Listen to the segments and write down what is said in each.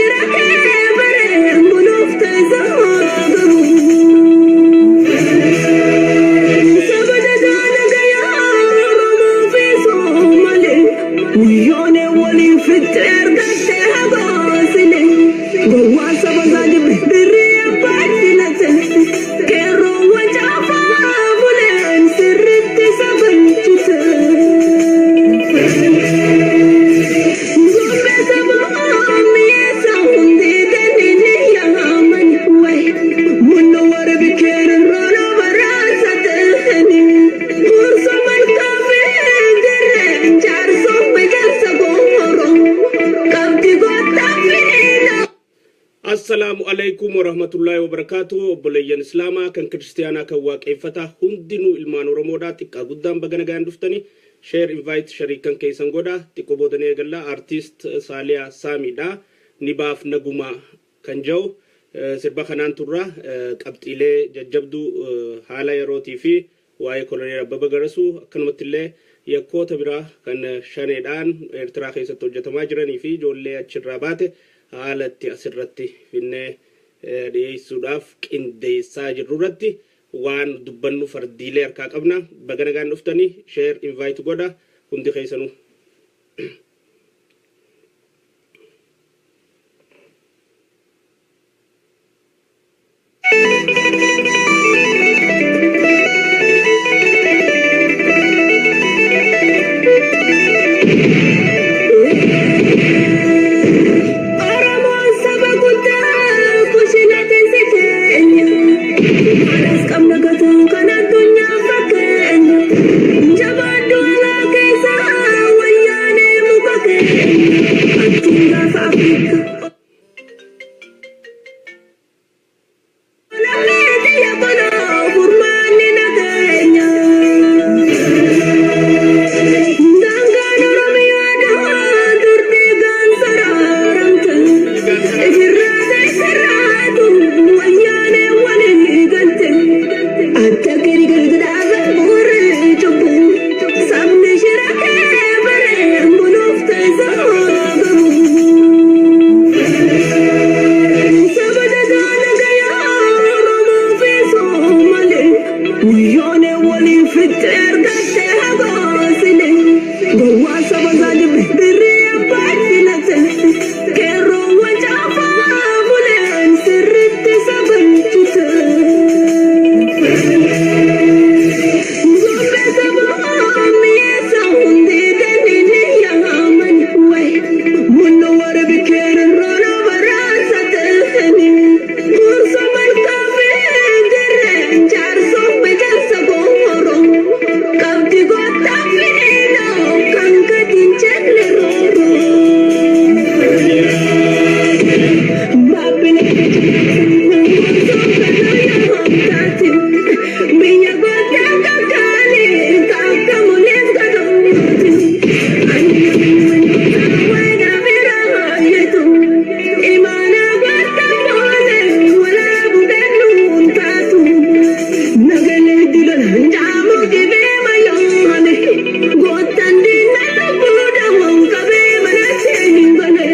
Shira kee bareen buluuf teessaa gabu. Saba jajaa gayaa Oromoo fi Soomalee guyyoonee waliin fixee argattee habaasile. Gowwaa saba isaa jibbe birrii abbaan filate. Qeerroowwan caafaa buleen sirriitti sagalchite. Gombee sabaa mi'eessa hundi kennini yaaman wayi. Munno warra bikeera roona baraasa ta'ani. Gorsa malkaa fi dirreen jaarsoo ijaarsa gooro. Qabdi goota finiina. Assalaamu alaikum warahmatullaahi wabarakaatu. Obboleeyyan Islaamaa kan Kiristiyaanaa kan Waaqeeffataa hundinuu ilmaan Oromoodhaa xiqqaa guddaan baga nagaan dhuftani. Share, invite, shariikan keessan godha. Xiqqoo boodanii eegallaa. Artiist Saaliyaa Saamiidha. Nibaaf nagumaa kan jedhu sirba kanaan turra qabxiilee jajjabduu haala yerootii fi waa'ee Koloneel Abbaba Garasuu akkanumatti illee yakkoota biraa kan shaneedhaan Eertiraa keessatti hojjetamaa jiranii fi ijoollee achirraa baate haala itti asirratti finnee dhiyeessuudhaaf qindeessaa jirru irratti waan dubbannu fardiilee harkaa qabna. Baga nagaan dhuftanii, share, invite godha hundi keessanuu. Oromoon saba guddaa kushina teesse keenya. Haadhas qabna gatuu kan addunyaa fakkeenya. Jabaan duulaa keessa wayyaanee muka keenya. Achiin gaafa Afrikaa. Namni xiyya kanaa furmaanni nageenya. Daangaan Oromiyaadhaa turtii gaanfa raaramte. Ifirraa teessirraatu wayyaanee waliin galte. Akka girgirdaaf bu'uurri cubbuu. Sabni shira kee bareen buluuf teessaa gabu. Saba jajaa nagayaa Oromoo fi Soomalee guyyoonee waliin fixee argattee habaasile. Gowwaa saba isaa jibbe birrii abbaan filate. Qeerroowwan caafaa buleen sirriitti sagalchite. Gombee sabaa mi'eessa hundi kennini yaaman wayi. Munno warra bikeera roona baraasa ta'ani. Gorsa malkaa fi dirreen jaarsoo ijaarsa gooro. Qabdi goota finiina kan gadi hin jenne rooro. Baabbilee biyya goota kakkaanii kakkamuleef gatooti. Imaana goota boone walaabu kennuun taatu. Nagalee dilola jaamu gibee mayoone. Gootaan diina lubbuudha waan qabee mana seenin gole.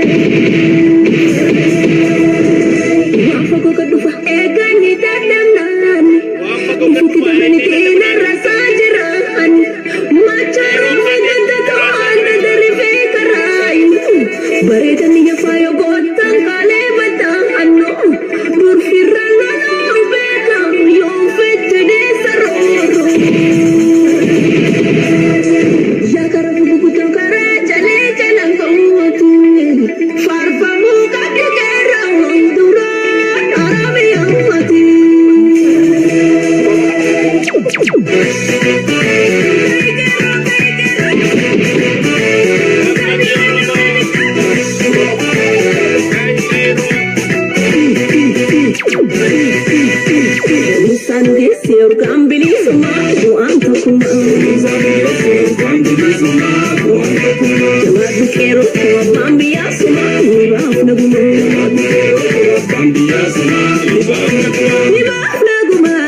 Waan fagoo gad dhufa eeganii dadhabnaan. Waan fagoo gad Ifitti dhufa dabranii eeganii xinarra saa jiraan. Machaaroo fi gandatoo dadarifee karaayin. Bareedanii yafaayoo gootaan kaalee bataanoo. Durfirra loluu beekam yoo fette deessa rooroo. Yaakara gugudoo karaa jalee jalaan ka'uuti. Faarfamuu qabdi qeerroo duraan Oromiyaati. Isaan geesse orgaan bilisummaa bu'aan tokkummaa. Jawaarri qeerroo abbaan biyyaa sumaa ni baaf nagumaa. Ni baaf nagumaa.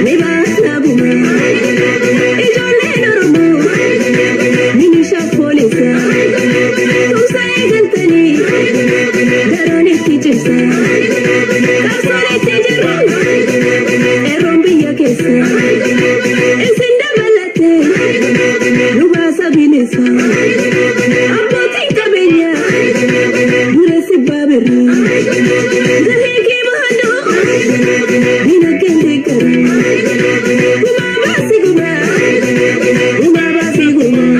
Ni baaf nagumaa. Ijoolleen Oromoo milishaa poolisaa. Tumsa eegaltanii Cimsa. Qabsoon itti jirru eeroon biyya keessa. Isin dabalatee nu baasa bilisa. Abbootiin qabeenyaa dureessi baabirri. Gahee kee bahadoo dinagdeen deeggaru. Gumaa baasi gumaa, gumaa baasi gumaa.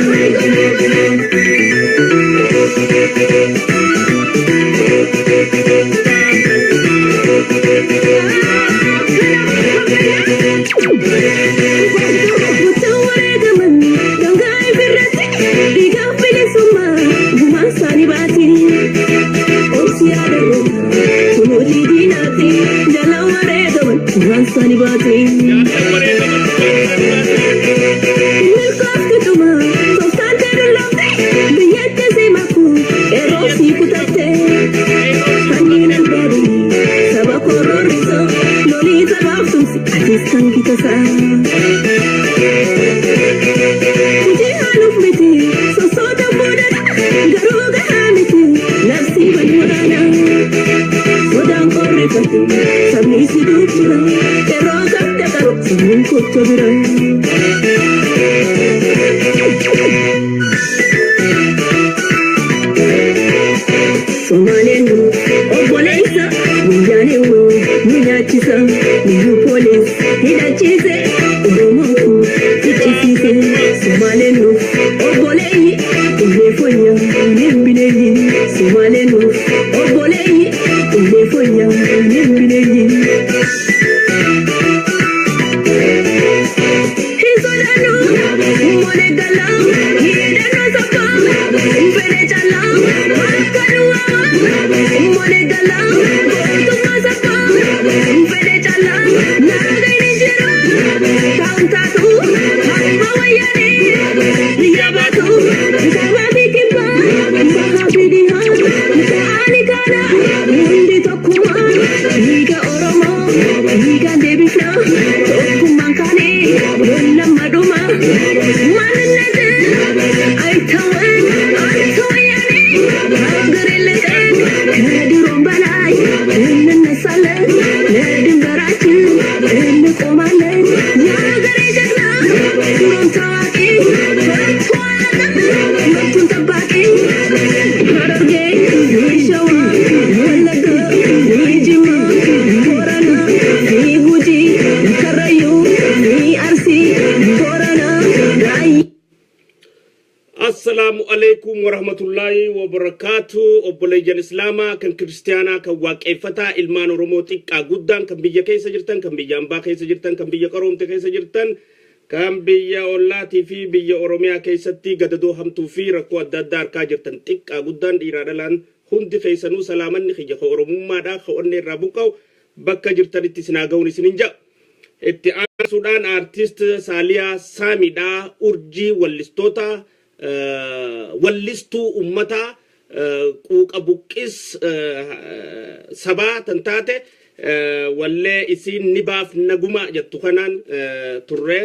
Guutuu wareegaman dangaa ifirratti dhiigaaf bilisummaa gumaan isaanii baati. Obsi yaadaroota kun hojii diinaati jala wareegaman gumaan isaanii baati. Jaallan wareegaman gumaan isaanii baate. Milkooftu dhuma tooftaan ta'e dulloomte biyyatti si maku qeerroo si kutatte. Sanyiin albaadhi saba kororriso lolii sabaaf tumsi atis kan kitasaa. Hojii haaluuf miti sossoota boodadha garuu gahaa miti labsii bal'aadha. Sodaan qorrifatu sabni si duuchira qeerroo qabda qaru sammuun kocha bira. Somaaleen nu obboleessa guyyaan nu nu nyaachisa biyyu poolis hidhachiise Oromoon kun fichisiise. Somaaleen nu obboleeyyi illee fooyya hin bineeyyi. Somaaleen nu obboleeyyi illee fooyya hin bineeyyi. Hin sodaannu molee galaa hidhannoo saffaa nfeele caalaa akka duwwaa molee galaa gootummaa saffaa nfeele caalaa naagayni jira taa'uun taatu hamma wayyaanii biyya baatu kaabaa fi kibbaa bahaa fi dhihaa ta'anii kaana hundi tokkummaa dhiiga Oromoo dhiigaan deebifna tokkummaan kaanee lollamma dhuma ማንነት አይተወን አንተወያኔ ሀገር የለቀን ከድሮም በላይ እንነሳለን ለድንበራችን እንቆማለን። የሀገሬ ጀግና ድሮም ታዋቂ ፈርቶ አያውቅም መብቱን ጠባቂ። ሐረርጌ፣ ሸዋ፣ ወለጋ፣ ጅማ፣ ቦረና፣ ጉጂ፣ ከረዩ፣ አርሲ፣ ቦረና፣ ራያ። Assalaamu alaikum warahmatullaahi wabarakaatu. Obboleeyyan Islaamaa, kan Kiristaanaa, kan Waaqeeffataa, ilmaan Oromoo xiqqaa guddaan, kan biyya keessa jirtan, kan biyya ambaa keessa jirtan, kan biyya qaroomte keessa jirtan, kan biyya ollaatii fi biyya Oromiyaa keessatti gadadoo hamtuu fi rakkoo adda addaa harkaa jirtan, xiqqaa guddaan, dhiiraa dhalaan, hundi keessanuu salaamanni kiyya ka Oromummaadhaa ka onnee irraa buqqa'u bakka jirtanitti isin haa ga'uun isinin ja'a. Itti aansuudhaan Aartist Saaliyaa Saamiidhaa, urjii wallistoota, wallistuu ummataa, quuqa buqqis sabaa tan taate, wallee isiin ni baaf naguma jettu kanaan turre.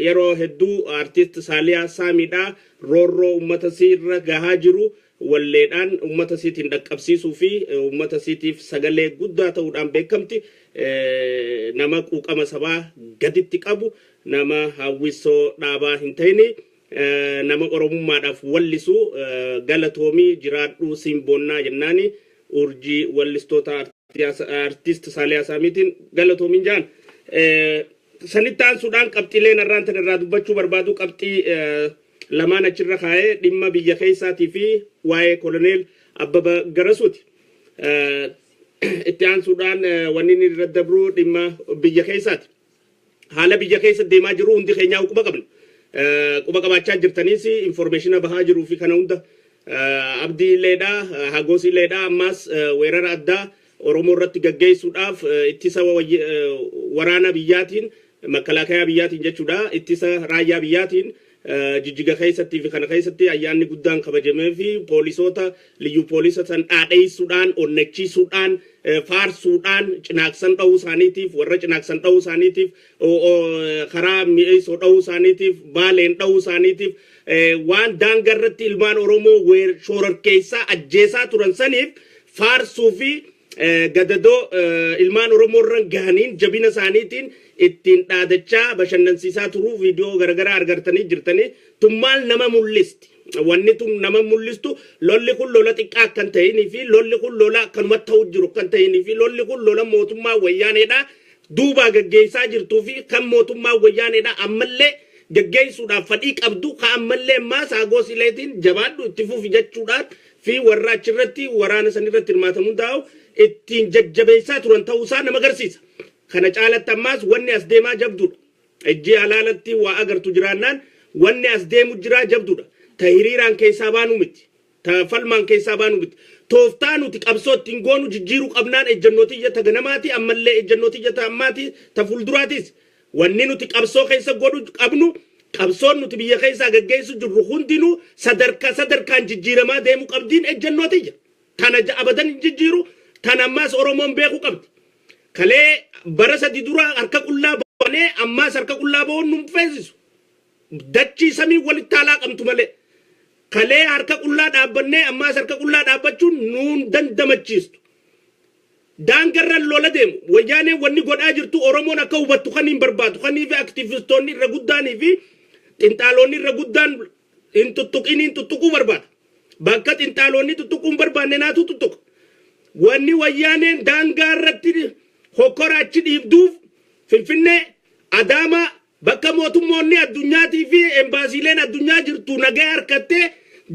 Yeroo hedduu Aartist Saaliyaa Saamiidhaa roorroo ummata isiirra gahaa jiru walleedhaan ummata isiitiin dhaqqabsiisuu fi ummata isiitiif sagalee guddaa ta'uudhaan beekamti. Nama quuqama sabaa gaditti qabu, nama hawwisoo dhaabaa hin ta'ini, nama Oromummaadhaaf wallisu, galatoomii jiraadhuu simboonnaa jennaani urjii wallistoota Aartist Saaliyaa Saamiitiin galatoomiin jaan. Sanitti aansuudhaan qabxiileen irraan tan irraa dubbachuu barbaadu qabxii lamaan achirra kaa'ee dhimma biyya keessaatii fi waa'ee Koloneel Abbaba Garasuuti. Itti aansuudhaan wanni inni irra dabru dhimma biyya keessaati. Haala biyya keessa deemaa jiru hundi keenyaa quba qabna. Quba qabaachaa jirtaniis information bahaa jiruu fi kana hunda Abdii Illeedhaa, Hagoos Illeedhaa ammaas weerara addaa Oromoo irratti gaggeessuudhaaf ittisa waraana biyyaatiin, makkalaakayaa biyyaatiin jechuudha, ittisa raayyaa biyyaatiin Jijjiga keessattii fi kana keessatti ayyaanni guddaan kabajamee fi poolisoota liyyuu poolisa san dhaadheessuudhaan, onnachiisuudhaan, faarsuudhaan, Cinaaqsan dha'uu isaaniitiif, warra Cinaaqsan dha'uu isaaniitiif, karaa Mi'eessoo dha'uu isaaniitiif, Baaleen dha'uu isaaniitiif, waan daangarratti ilmaan Oromoo shororkeessaa ajjeesaa turan saniif Faarsuu fi gadadoo ilmaan Oromoo irra gahaniin jabina isaaniitiin ittiin dhaadachaa bashannansiisaa turuu viidiyoo garaagaraa argartanii jirtanii. Tun maal nama mul'isti? Wanni tun nama mul'istu lolli kun lola xiqqaa akka hin ta'inii fi lolli kun lola akkanumatti ta'u jiru akka hin ta'inii fi lolli kun lola mootummaa Wayyaaneedha duubaa gaggeessaa jirtuu fi kan mootummaa Wayyaaneedha ammallee gaggeessuudhaaf fedhii qabdu, ka ammallee ammaa saagoo sileetiin jabaadhu, itti fufi jechuudhaan fi warra achirratti waraana sanirratti hirmaatamuun taa'u ittiin jajjabeessaa turan ta'uusaa nama agarsiisa. Kana caalatti ammaas wanni as deemaa jabduudha. Ijji halaalatti waa agartu jiraannaan wanni as deemu jiraa jabduudha. Ta hiriiraan keessaa baanuu miti. Ta falmaan keessaa baanuu miti. Tooftaa nuti qabsoo ittiin goonu jijjiiruu qabnaan ejjennoo tiyya ta ganamaati, ammallee ejjennoo tiyya ta ammaati, ta fuulduraatis. Wanni nuti qabsoo keessa godhu qabnu, qabsoon nuti biyya keessaa gaggeessu jirru hundinuu sadarkaa sadarkaan jijjiiramaa deemuu qabdiin ejjennoo tiyya. Tana abadan hin jijjiiru. Tana ammaas Oromoon beekuu qabdi. Kalee bara 3 dura harka qullaa baanee ammaas harka qullaa ba'uun nu feesisu. Dachii samii walitti haalaa qabtu malee. Kalee harka qullaa dhaabbannee ammaas harka qullaa dhaabbachuun nuun dandamachiistu. Daangarra lola deemu. Wayyaaneen wanni godhaa jirtu Oromoon akka hubattu kan hin barbaadu. Kanii fi aktivistoonni irra guddaanii fi xinxaaloonni irra guddaan hin tuttuqiniin tuttuquu barbaada. Bakka xinxaaloonni tuttuquu hin barbaanne naatu tuttuqa. Wanni Wayyaaneen daangaa irratti hokkora achi dhiibduuf Finfinnee, Adaamaa, bakka mootummoonni addunyaatii fi embaasiileen addunyaa jirtu nagaa harkattee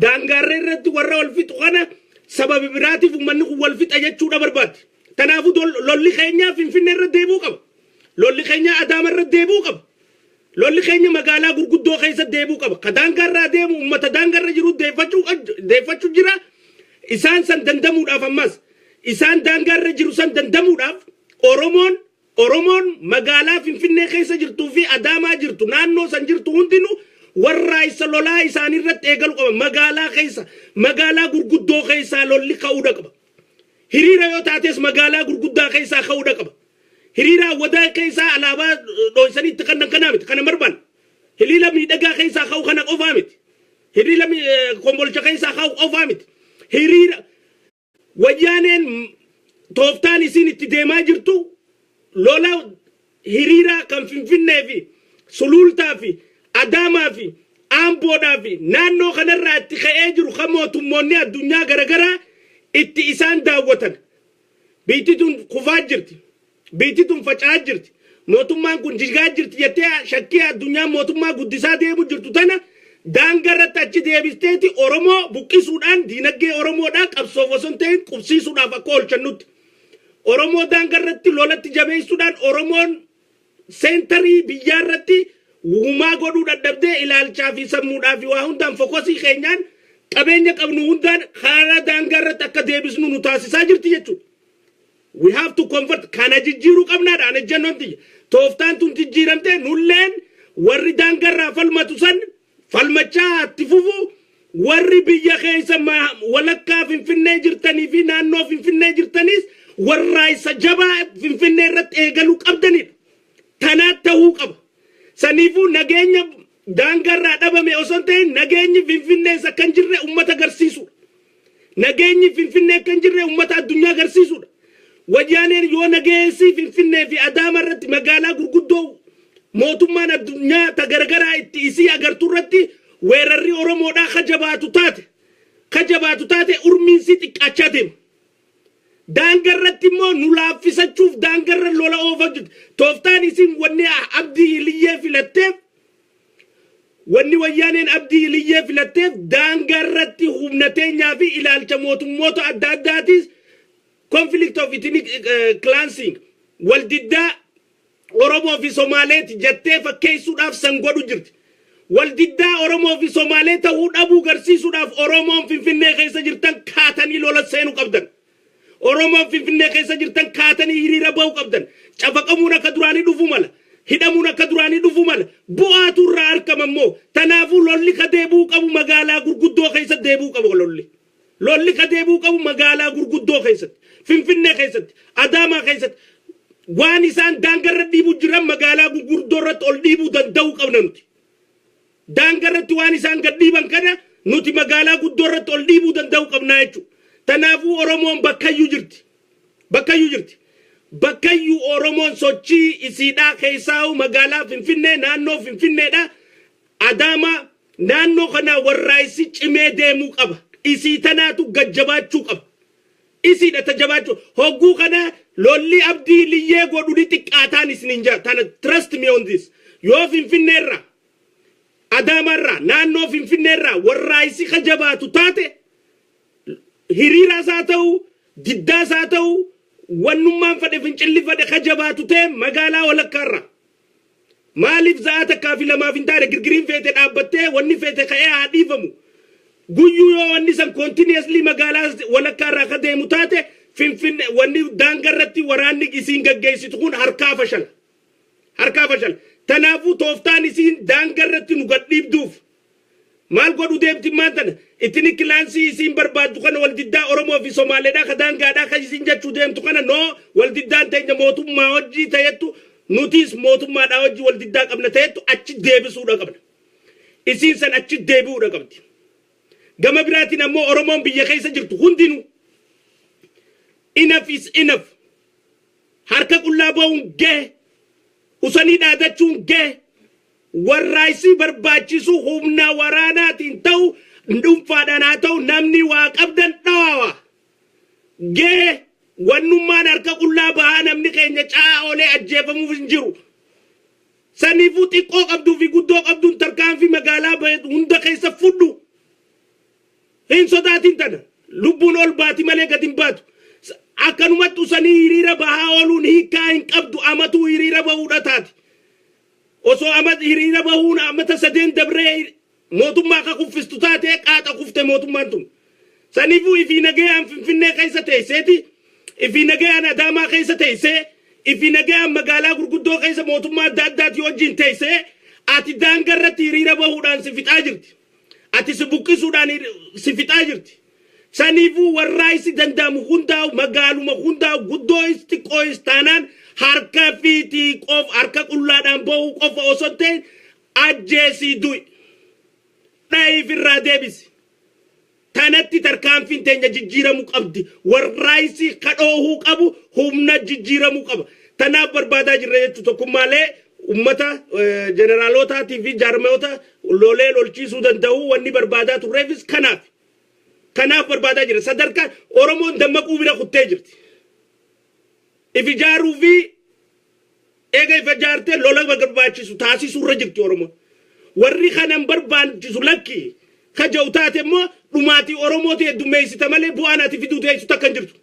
daangaarree irratti warra wal fixu kana sababa biraatiif uummanni kun wal fixa jechuudha barbaaddi. Kanaafuu lolli keenya Finfinnee irra deebi'uu qaba. Lolli keenya Adaama irra deebi'uu qaba. Lolli keenya magaalaa gurguddoo keessa deebi'uu qaba. Ka daangaarraa deemu uummata daangaarra jiru deeffachuu jira. Isaan san dandamuudhaaf, ammas isaan daangaarra jiru san dandamuudhaaf, Oromoon magaalaa Finfinnee keessa jirtuu fi Adaamaa jirtu, naannoo san jirtu hundinuu warra isa lolaa isaanii irratti eegalu qaba. Magaalaa keessa, magaalaa gurguddoo keessaa lolli ka'uudha qaba. Hiriira yoo taates magaalaa gurguddaa keessaa ka'uudha qaba. Hiriira wadaa keessaa alaabaa dhooysanii itti kannan kanaa miti. Kana barbaan. Hiriira miidhagaa keessaa ka'u kana qofaa miti. Hiriira Kombolcha keessaa ka'u qofaa miti. Hiriira Wayyaaneen tooftaan isiin itti deemaa jirtu lola hiriiraa kan Finfinnee fi Suluultaa fi Adaamaa fi Aamboodhaa fi naannoo kanarraa itti ka'ee jiru kan mootummoonni addunyaa garaagaraa itti isaan daawwatan. Biyyi tun kufaa jirti. Biyyi tun faca'aa jirti. Mootummaan kun jigaa jirti jettee shakkii addunyaan mootummaa guddisaa deemu jirtu tana daangaa irratti achi deebisteeti Oromoo buqqisuudhaan diinagdee Oromoodhaa qabsoof osoo hin ta'in qubsiisuudhaaf akka oolchannutti. Oromoo daangaa irratti lolatti jabeessuudhaan Oromoon center biyyaa irratti humaa godhuu dadhabdee ilaalchaa fi sammuudhaa fi waa hundaan focus keenyaan qabeenya qabnu hundaan karaa daangaa irratti akka deebisnu nu taasisaa jirti jechuudha. We have to convert, kana jijjiiruu qabnaadha an ejjennoon tiyya. Tooftaan tun jijjiiramtee nulleen warri daangarraa falmatu san falmachaa itti fufu, warri biyya keessa walakkaa Finfinnee jirtanii fi naannoo Finfinnee jirtaniis warraa isa jabaa Finfinnee irratti eegaluu qabdanidha. Tanaat ta'uu qaba. Saniifuu nageenya daangarraa dhabame osoo hin ta'in nageenyi Finfinnees akka hin jirre uummata agarsiisudha. Nageenyi Finfinnee akka hin jirre uummata addunyaa agarsiisudha. Wayyaaneen yoo nageessi Finfinnee fi Adaama irratti, magaalaa gurguddoo mootummaan addunyaa ta garagaraa itti isii agartu irratti weerarri Oromoodhaa ka jabaatu taate urmiinsii xiqqaachaa deema. Daangaa irratti immoo nu laaffisachuuf daangarra lola oofaa jirti. Tooftaan isin wanni Abdii Iliyyee filatteef, wanni Wayyaaneen Abdii Iliyyee filatteef, daangaa irratti humna teenyaa fi ilaalcha mootummoota adda addaatis conflict of ethnic cleansing, waldiddaa Oromoo fi Somaaleeti jettee fakkeessuudhaaf san godhu jirti. Waldiddaa Oromoo fi Somaalee ta'uu dhabuu garsiisuudhaaf Oromoon Finfinnee keessa jirtan kaatanii lola seenuu qabdan. Oromoon Finfinnee keessa jirtan kaatanii hiriira ba'uu qabdan. Cafaqamuun akka duraanii dhufuu mala. Hidhamuun akka duraanii dhufuu mala. Bu'aatu irraa argama immoo. Tanaafuu lolli ka deebi'uu qabu magaalaa gurguddoo keessa deebi'uu qabu lolli. Lolli ka deebi'uu qabu magaalaa gurguddoo keessatti. Finfinnee keessatti. Adaamaa keessatti. Waan isaan daangarra dhiibuu jiran magaalaa gurguddoo irratti ol dhiibuu danda'uu qabna nuti. Daangarratti waan isaan gad dhiiban kana nuti magaalaa guddoo irratti ol dhiibuu danda'uu qabnaa jechuudha. Tanaafuu Oromoon bakkayyuu jirti. Bakkayyuu jirti. Bakkayyuu Oromoon sochii isiidhaa keessaa'u magaalaa Finfinnee, naannoo Finfinneedha. Adaama naannoo kana warraayisi cimee deemuu qaba. Isii tanaatu gajjabaachuu qaba. Isiidha tajabaachuu. Hogguu kana lolli Abdii Liyyee godhu ni xiqqaataan isiniin jira. Tana trust me on this. Yoo Finfinneerraa, Adaamaarraa, naannoo Finfinneerraa warraayisi ka jabaatu taate, hiriiraas haa ta'u, diddaas haa ta'u, wannummaan fedhe, fincilli fedhe ka jabaatu ta'e magaalaa walakkaarraa. Maaliif za'aa takkaa fi lamaaf hin taane girgiriin feete dhaabbattee wanni feete ka'ee haa dhiifamu. Guyyuu yoo wanni san continuously magaalaa walakkaarraa ka deemu taate, Finfinne wanni daangarratti waraanni isiin gaggeessitu kun harkaa fashala. Harkaa fashala. Tanaafuu tooftaan isiin daangarratti nu gadhiibduuf maal godhu deemti maan tana itini kilaansii isiin barbaaddu kana, waldiddaa Oromoo fi Somaaleedhaa ka daangaadhaa ka isiin jechuu deemtu kana, noo waldiddaan teenya mootummaa hojii ta'ettu, nutis mootummaadhaa hojii waldiddaa qabna ta'ettu achi deebisuudha qabna. Isiin san achi deebi'uudha qabdi. Gama biraatiin ammoo Oromoon biyya keessa jirtu hundinuu enough is enough. Harka qullaa ba'uun gahe, usanii dhaadachuun gahe. Warraayisii barbaachisu humna waraanaatiin ta'u, dhuunfaadhaan haa ta'u, namni waa qabdan dhawaawa. Gahe. Wannummaan harka qullaa bahaa namni keenya caa olee ajjeefamuuf hin jiru. Saniifuu xiqqoo qabduu fi guddoo qabduun tarkaanfii magaalaa hunda keessa fudhu. Hin sodaatin tana. Lubbuun ol baati malee gad hin baatu. Akkanumatti usanii hiriira bahaa ooluun hiikaa hin qabdu, amatuu hiriira bahuudha taati. Osoo ama hiriira bahuun amata sadeen dabree mootummaa akka kuffistu taate, qaaxa kufte mootummaan tun. Saniifuu ifii nagayaan Finfinnee keessa teesseeti, ifii nagayaan Adaamaa keessa teessee, ifii nagayaan magaalaa gurguddoo keessa mootummaa adda addaati wajjin teessee, ati daanga irratti hiriira bahuudhaan si fixaa jirti. Ati si buqqisuudhaan si fixaa jirti. Saniifuu warraayisi danda'amu hundaa'u, magaaluma hundaa'u, guddooyis xiqqooyis taanaan, harka fiitii qof harka qullaadhaan bahuu qofa osoo hin ta'in ajjeesii du'i. Dhahiif irraa deebisi. Tanatti tarkaanfiin teenya jijjiiramuu qabdi. Warraayisi kadhoohuu qabu humna jijjiiramuu qaba. Tanaaf barbaadaa jirra jechuun tokkummaalee ummata, jeneraalotaatii fi jaarmeota lolee lolchiisuu danda'u wanni barbaadaa turreefis kanaaf. Kanaaf barbaadaa jira. Sadarkaa Oromoon dammaquu bira kuttee jirti. If ijaaruu fi eega if ijaartee lola barbaachisu taasisuu irra jirti Oromoon. Warri kanan barbaachisu lakki ka ja'u taate immoo dhumaatii Oromooti heddummeessita malee bu'aan ati fiduu teessu takka hin jirtu.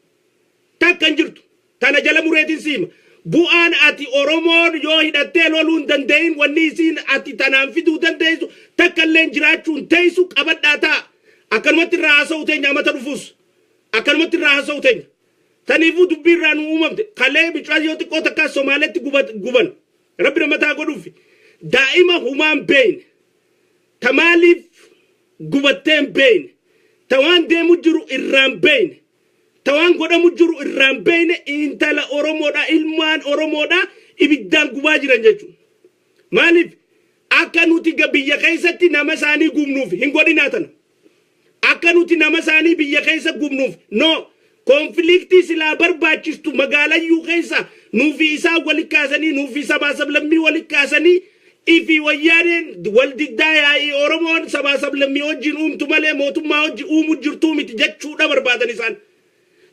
Takka hin jirtu. Tana jala mureetiin siima. Bu'aan ati Oromoon yoo hidhattee loluu hin danda'in wanni isiin ati tanaan fiduu dandeessu takka illee jiraachuu hin teessu, qabadhaa ta'a. Akkanumatti irraa haasa'u teenya amata dhufuus. Akkanumatti irraa haasa'u teenya. Taniifuu dubbii irraa nu uumamte. Kalee bicuwaas yoo xiqqoo takkaa Somaaleetti guban. Rabbi namataa godhuufi. Daa'ima humaan beeyne. Ta maaliif gubattee hin beeyne. Ta waan deemu jiru irraan beeyne. Ta waan godhamu jiru irraan beeyne, intala Oromoodha, ilmaan Oromoodha ibiddaan gubaa jiran jechuudha. Maaliif akka nuti biyya keessatti nama isaanii gubnuuf hin godhinaa tana. Akka nuti nama isaanii biyya keessa gubnuuf no conflictii silaa barbaachistu magaalayyuu keessa nuufi isaan wali kaasanii, nuufi sabaa sablammii wali kaasanii, ifi wayyaaneen wal diddaa yaa'ii Oromoon sabaa sablammii wajjin uumtu malee mootummaa wajji uumu jirtuu miti jechuudha barbaadan isaan.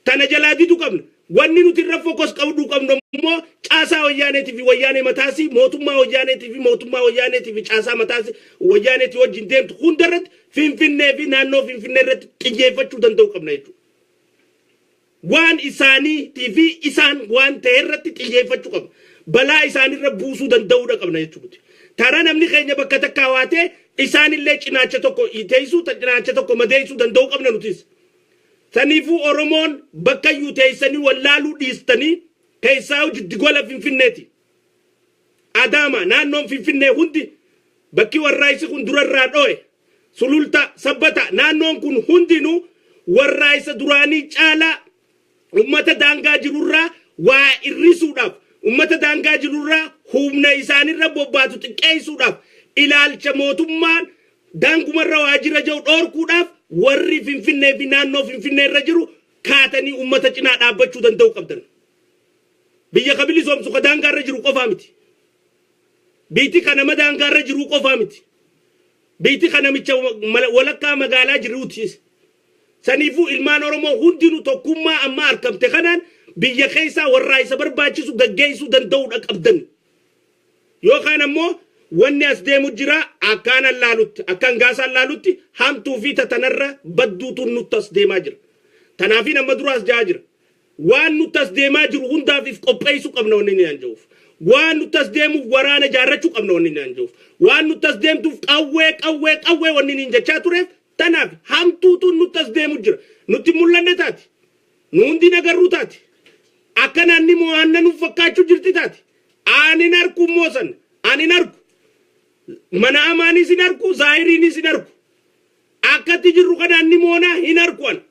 Tana jalaa didu qabna. Wanni nuti irra focus qabdu qabnu immoo caasaa wayyaaneetii fi wayyaanee mataasii, mootummaa wayyaaneetii fi mootummaa wayyaaneetii fi caasaa mataasii wayyaaneetii wajjin deemtu hundarratti, Finfinnee fi naannoo Finfinnee irratti xiyyeeffachuu danda'u qabna jechuudha. Waan isaaniitii fi isaan waan ta'e irratti xiyyeeffachuu qabna. Balaa isaanirra buusuu danda'uudha qabna jechuudha. Tara namni keenya bakka takkaa waatee isaanillee cinaacha tokko teessuu, cinaacha tokko madeessuu danda'uu qabna nutis. Saniifuu Oromoon bakka iyyuu teessanii wallaaluu dhiistanii, keessaa jiddigola Finfinneeti. Adaama, naannoon Finfinnee hundi, bakki warraayisi kun durarraa dho'e, Sululta, Sabbata, naannoon kun hundinuu warraayisa duraanii caalaa ummata daangaa jirurraa waa irrisuudhaaf, ummata daangaa jirurraa humna isaanirra bobbaatu xiqqeessuudhaaf, ilaalcha mootummaan daangumarra waa jira jedhu dhoorkuudhaaf, warri Finfinnee fi naannoo Finfinnee irra jiru Kaatanii ummata cinaa dhaabbachuu danda'u qabdan. Biyya ka bilisoomsu ka daangaarra jiru qofaa miti. Biitti ka nama daangaarra jiru qofaa miti. Biitti ka namicha walakkaa magaalaa jiruuti. Saniifuu ilmaan Oromoo hundinuu tokkummaa amma argamte kanaan biyya keessaa warraa isa barbaachisu gaggeessuu danda'uudha qabdan. Yookaan ammoo wanni as deemu jira, akkaan allaalutti, akkaan gaasaan laalutti, hamtuu fi tatanarra badduutu nutti as deemaa jira. Tanaafiin amma duraas jaa jira. Waan nutti as deemaa jiru hundaaf if qopheessuu qabna wanni inni anja'uuf. Waan nutti as deemuuf waraana jaarrachuu qabna wanni inni anja'uuf. Waan nutti as deemtuuf qawwee, qawwee, qawwee wanni inni jechaa tureef tanaaf hamtuutu nutti as deemu jira. Nutti mul'anne taati. Nu hundi nagarruu taati. Akka naanni mo'anna nuuf fakkaachuu jirti taati. Ani hin arku immoo san. Ani hin arku. Mana amaanis hin arku, zaahiriinis hin arku. Akkatti jirru kanaan ni moonaa hin arku an.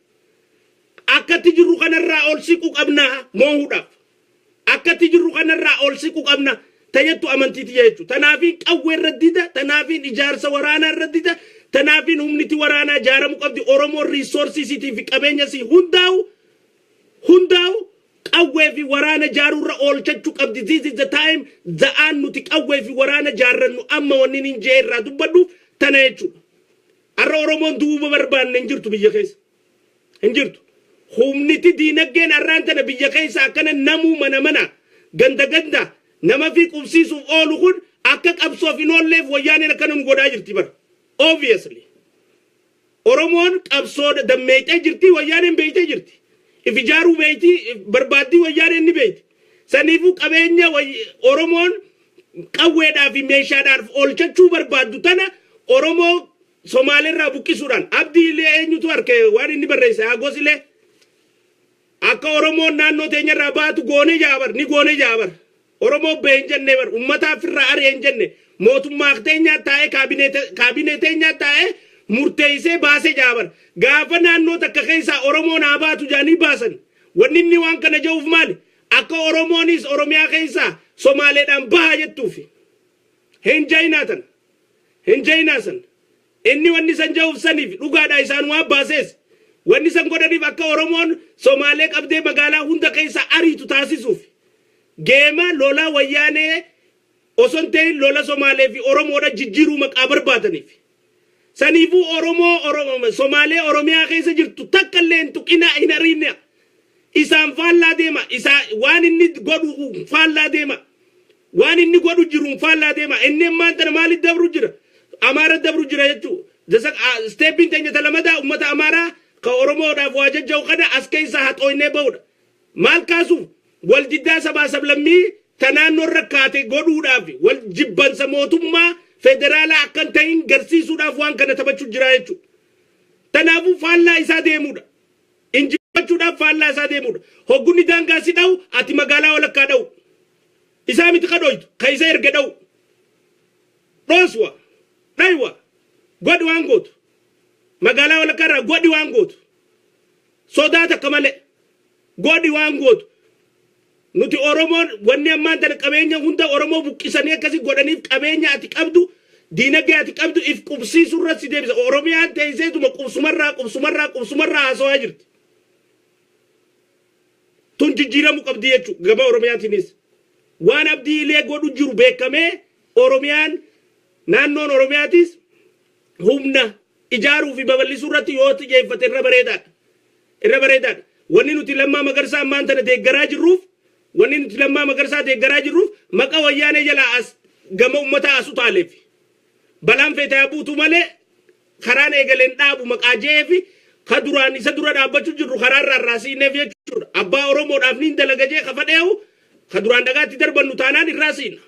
Akkatti jirru kanarraa ol siqu qabna moohuudhaaf. Akkatti jirru kanarraa ol siqu qabna. Tayyattu amantiiti jechuudha. Tanaafiin qawwee irra dida, tanaafiin ijaarsa waraanaa irra dida, tanaafiin humniti waraanaa ijaaramuu qabdi. Oromoon resource isiitii fi qabeenya isii hundaa'u qawwee fi waraana ijaaruurra oolchachuu qabdi. This is the time, za'aan nuti qawwee fi waraana ijaarrannu amma wanni hin jee irraa dubbadhu tana jechuudha. Har'a Oromoon duuba barbaanne hin jirtu biyya keessa. Hin jirtu. Humniti diinagdeen har'aan tana biyya keessa akkana namuu mana mana, ganda ganda nama fi qubsiisuuf oolu kun akka qabsoof hin oolleef wayyaaneen akkana nu godhaa jirti bara. Obviously. Oromoon qabsoo dammeeyxee jirti, wayyaaneen beeytee jirti. If ijaaruu beeyti, barbaaddii wayyaaneen ni beeyti. Saniifuu qabeenya Oromoon qawweedhaa fi meeshaadhaaf oolchachuu barbaaddu tana Oromoo Somaaleerraa buqqisuudhaan Abdii illee eenyutu harke waan inni barreesse Hagos illee akka Oromoon naannoo teenyarraa baatu goone jaabar ni goone jaabar. Oromoo bee hin jenne bar, uummataaf irraa ari'e hin jenne, mootummaa teenyaa taa'ee, kaabinee teenyaa taa'ee murteessee baasee jaabar. Gaafa naannoo takka keessaa Oromoon haa baatu jaanii baasan. Wanni inni waan kana ja'uuf maali? Akka Oromoonis Oromiyaa keessaa Somaaleedhaan bahaa jettuufi. Hin jayinaa tan. Hin jayinaa san. Inni wanni san ja'uuf saniif dhugaadha isaan waan baasees. Wanni san godhaniif akka Oromoon Somaalee qabdee magaalaa hunda keessa ariitu taasisuuf. Geema lola wayyaanee osoo hin ta'in lola Somaalee fi Oromoodha jijjiiruu maqaa barbaadaniif. Saniifuu Oromoo Somaalee Oromiyaa keessa jirtu takka illee hin tuqinaa, hin ariinaa. Isaan faallaa deema. Isaa waan inni godhu faallaa deema. Waan inni godhu jiru faallaa deema. Inni ammaan tana maaliif dabru jira? Amaara dabru jira jechuudha. Step iin teenya talamadaa uummata Amaaraa ka Oromoodhaaf waa jajja'u kana as keessaa haxooynee ba'uudha. Maal kaasuuf? Wal diddaa sabaa sablammii ta naannoo rakkaate godhuudhaaf, wal jibbansa mootummaa federaalaa akka hin ta'in garsiisuudhaaf waan kana taphachuu jira jechuudha. Kanaafuu faallaa isaa deemuudha. Injifachuudhaaf faallaa isaa deemuudha. Hoggunni daangaa si dha'u, ati magaalaa walakkaa dha'u. Isaa miti ka dhoytu, ka isa erga dha'u. Dhooswa, dhaywa, godhi waan gootu. Magaalaa walakkaa irraa godhi waan gootu. Sodaa takka malee godhi waan gootu. Nuti Oromoon wanni ammaan tana qabeenya hunda Oromoo buqqisanii akkasii godhaniif qabeenya ati qabdu, diinagdee ati qabdu if qubsiisuu irratti si deebisa. Oromiyaan teesseetuma qubsumarraa, qubsumarraa, qubsumarraa haasawaa jirti. Tun jijjiiramuu qabdi jechuudha gama Oromiyaatiinis. Waan Abdii Ilee godhu jiru beekamee Oromiyaan, naannoon Oromiyaatis humna ijaaruu fi babal'isuu irratti yoo xiyyeeffate irra bareedaadha. Irra bareedaadha. Wanni nuti Lammaa Magarsaa ammaan tana deeggaraa jirruuf, wanni nuti Lammaa Magarsaa deeggaraa jirruuf, maqa wayyaanee jalaa as gama uummataa as utaaleef. Balaan feetaa buutu malee karaan eegaleen dhaabu maqaa je'ee fi ka duraan isa dura dhaabbachuu jirru karaa irraa irraa siineef jechuudha. Abbaa Oromoodhaaf niin dalaga jee ka fadheehu ka duraan dhagaatti darbannu taanaan irraa siina.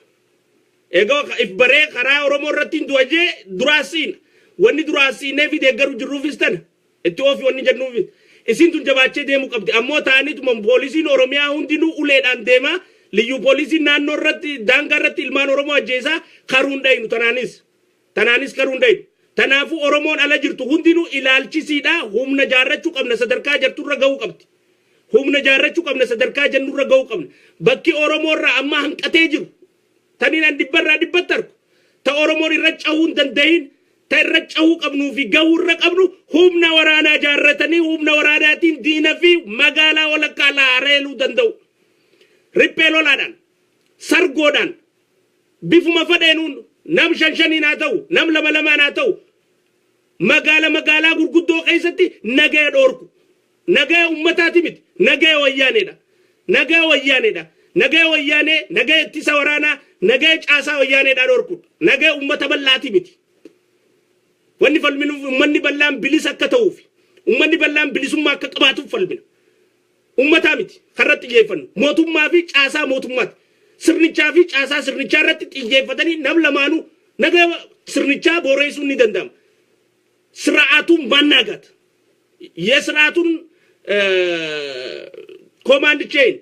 Egaa if baree karaa Oromoo irratti hin du'a jee duraa siina. Wanni duraa siinee fi deeggaru jirruufis tana. Itti oofi wanni jennuufis. Isin tun jabaachee deemuu qabdi. Ammoo ta'aniituma poolisiin Oromiyaa hundinuu uleedhaan deemaa, liyyuu poolisiin naannoo irratti, daangaa irratti ilmaan Oromoo ajjeesaa karuun dhaynu tanaanis. Tanaanis karuun dhaynu. Tanaafuu Oromoon ala jirtu hundinuu ilaalchisiidha, humna jaarrachuu qabna sadarkaa jarturra gahuu qabdi. Humna jaarrachuu qabna sadarkaa jennurra gahuu qabna. Bakki Oromoo irraa amma hanqatee jiru. Taniin an dhibbarraa dhibbatti argu. Ta Oromoon irra cahuu hin dandahin. Ta irra cahuu qabnuu fi gahuu irra qabnu humna waraanaa jaarratanii humna waraanaatiin diina fi magaalaa walakkaa laareeluu danda'u. Riphee lolaadhaan, sargoodhaan, bifuma fedheenuun, nam shan shaniin haa ta'u, nam lama lamaan haa ta'u, magaala magaalaa gurguddoo keessatti nagaya dhoorku. Nagaya ummataati miti, nagaya wayyaaneedha. Nagaya wayyaaneedha. Nagaya wayyaanee, nagaya ittisa waraanaa, nagaya caasaa wayyaaneedha dhoorkudha. Nagaya ummata bal'aati miti. Wanni falminuuf ummanni bal'aan bilisa akka ta'uuf, ummanni bal'aan bilisummaa akka qabaatuuf falmina. Ummataa miti karratti xiyyeeffannu. Mootummaa fi caasaa mootummaati. Sirnichaa fi caasaa sirnichaa irratti xiyyeeffatanii nam lamaanuu nagaa sirnichaa booreessuun ni danda'ama. ስርዓቱን ማናጋት፣ የስርዓቱን command chain,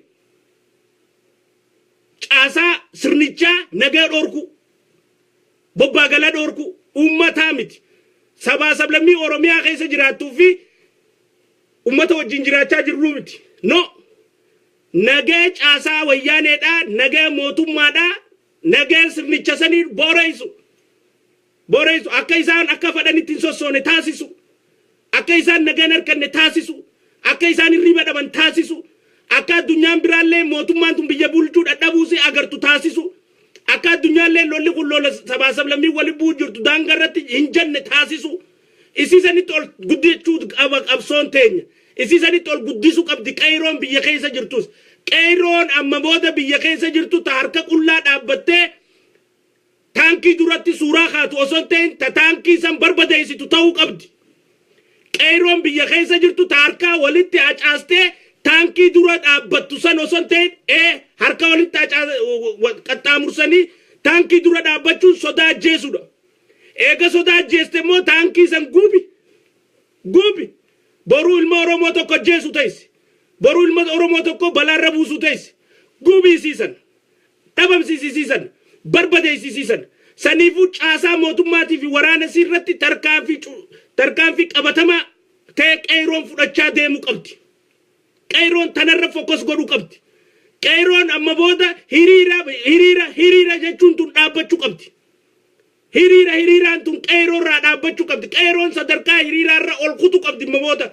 caasaa sirnichaa nagaa dhoorku, bobbaa gala dhoorku, uummataa miti. Sabaa sablammii Oromiyaa keessa jiraattuu fi uummata wajjin jiraachaa jirruu miti. No. Nagaa caasaa wayyaaneedhaa, nagaa mootummaadhaa, nagaa sirnicha sanii booreessu. Booreessu, akka isaan akka fedhanitti hin sossoone taasisu. Akka isaan nagaan harkanne taasisu. Akka isaan hirriba dhaban taasisu. Akka addunyaan biraallee mootummaan tun biyya bulchuu dadhabuusi agartu taasisu. Akka addunyaallee lolli kun lola sabaa sablammii waliin bu'uu jirtu daangaa irratti hin jenne taasisu. Isii sanitti ol guddachuu qaba qabsoon teenya. Isii sanitti ol guddisuu qabdi qeeroon biyya keessa jirtus. Qeeroon amma booda biyya keessa jirtu ta harka qullaa dhaabbattee taankii duratti suuraa kaatu osoo hin ta'in, ta taankii san barbadeessitu ta'uu qabdi. Qeeroon biyya keessa jirtu ta harkaa walitti hacaastee taankii dura dhaabbattu san osoo hin ta'in, harka walitti qaxxaamursanii taankii dura dhaabbachuun sodaa ajjeesudha. Eega sodaa ajjeeste immoo taankii san gubi. Gubi. Boruu ilma Oromoo tokko ajjeesu teessi. Boruu ilma Oromoo tokko balaarra buusu teessi. Gubiisiisan. Dhabamsiisiisan. Barbadeessisiisan. Saniifuu caasaa mootummaatii fi waraana irratti tarkaanfii qabatamaa ta'e qeeroon fudhachaa deemuu qabdi. Qeeroon tanarra focus godhuu qabdi. Qeeroon amma booda hiriira hiriira hiriira jechuun tun dhaabbachuu qabdi. Hiriira hiriiraan tun qeeroorraa dhaabbachuu qabdi. Qeeroon sadarkaa hiriiraarra ol kutu qabdi amma booda.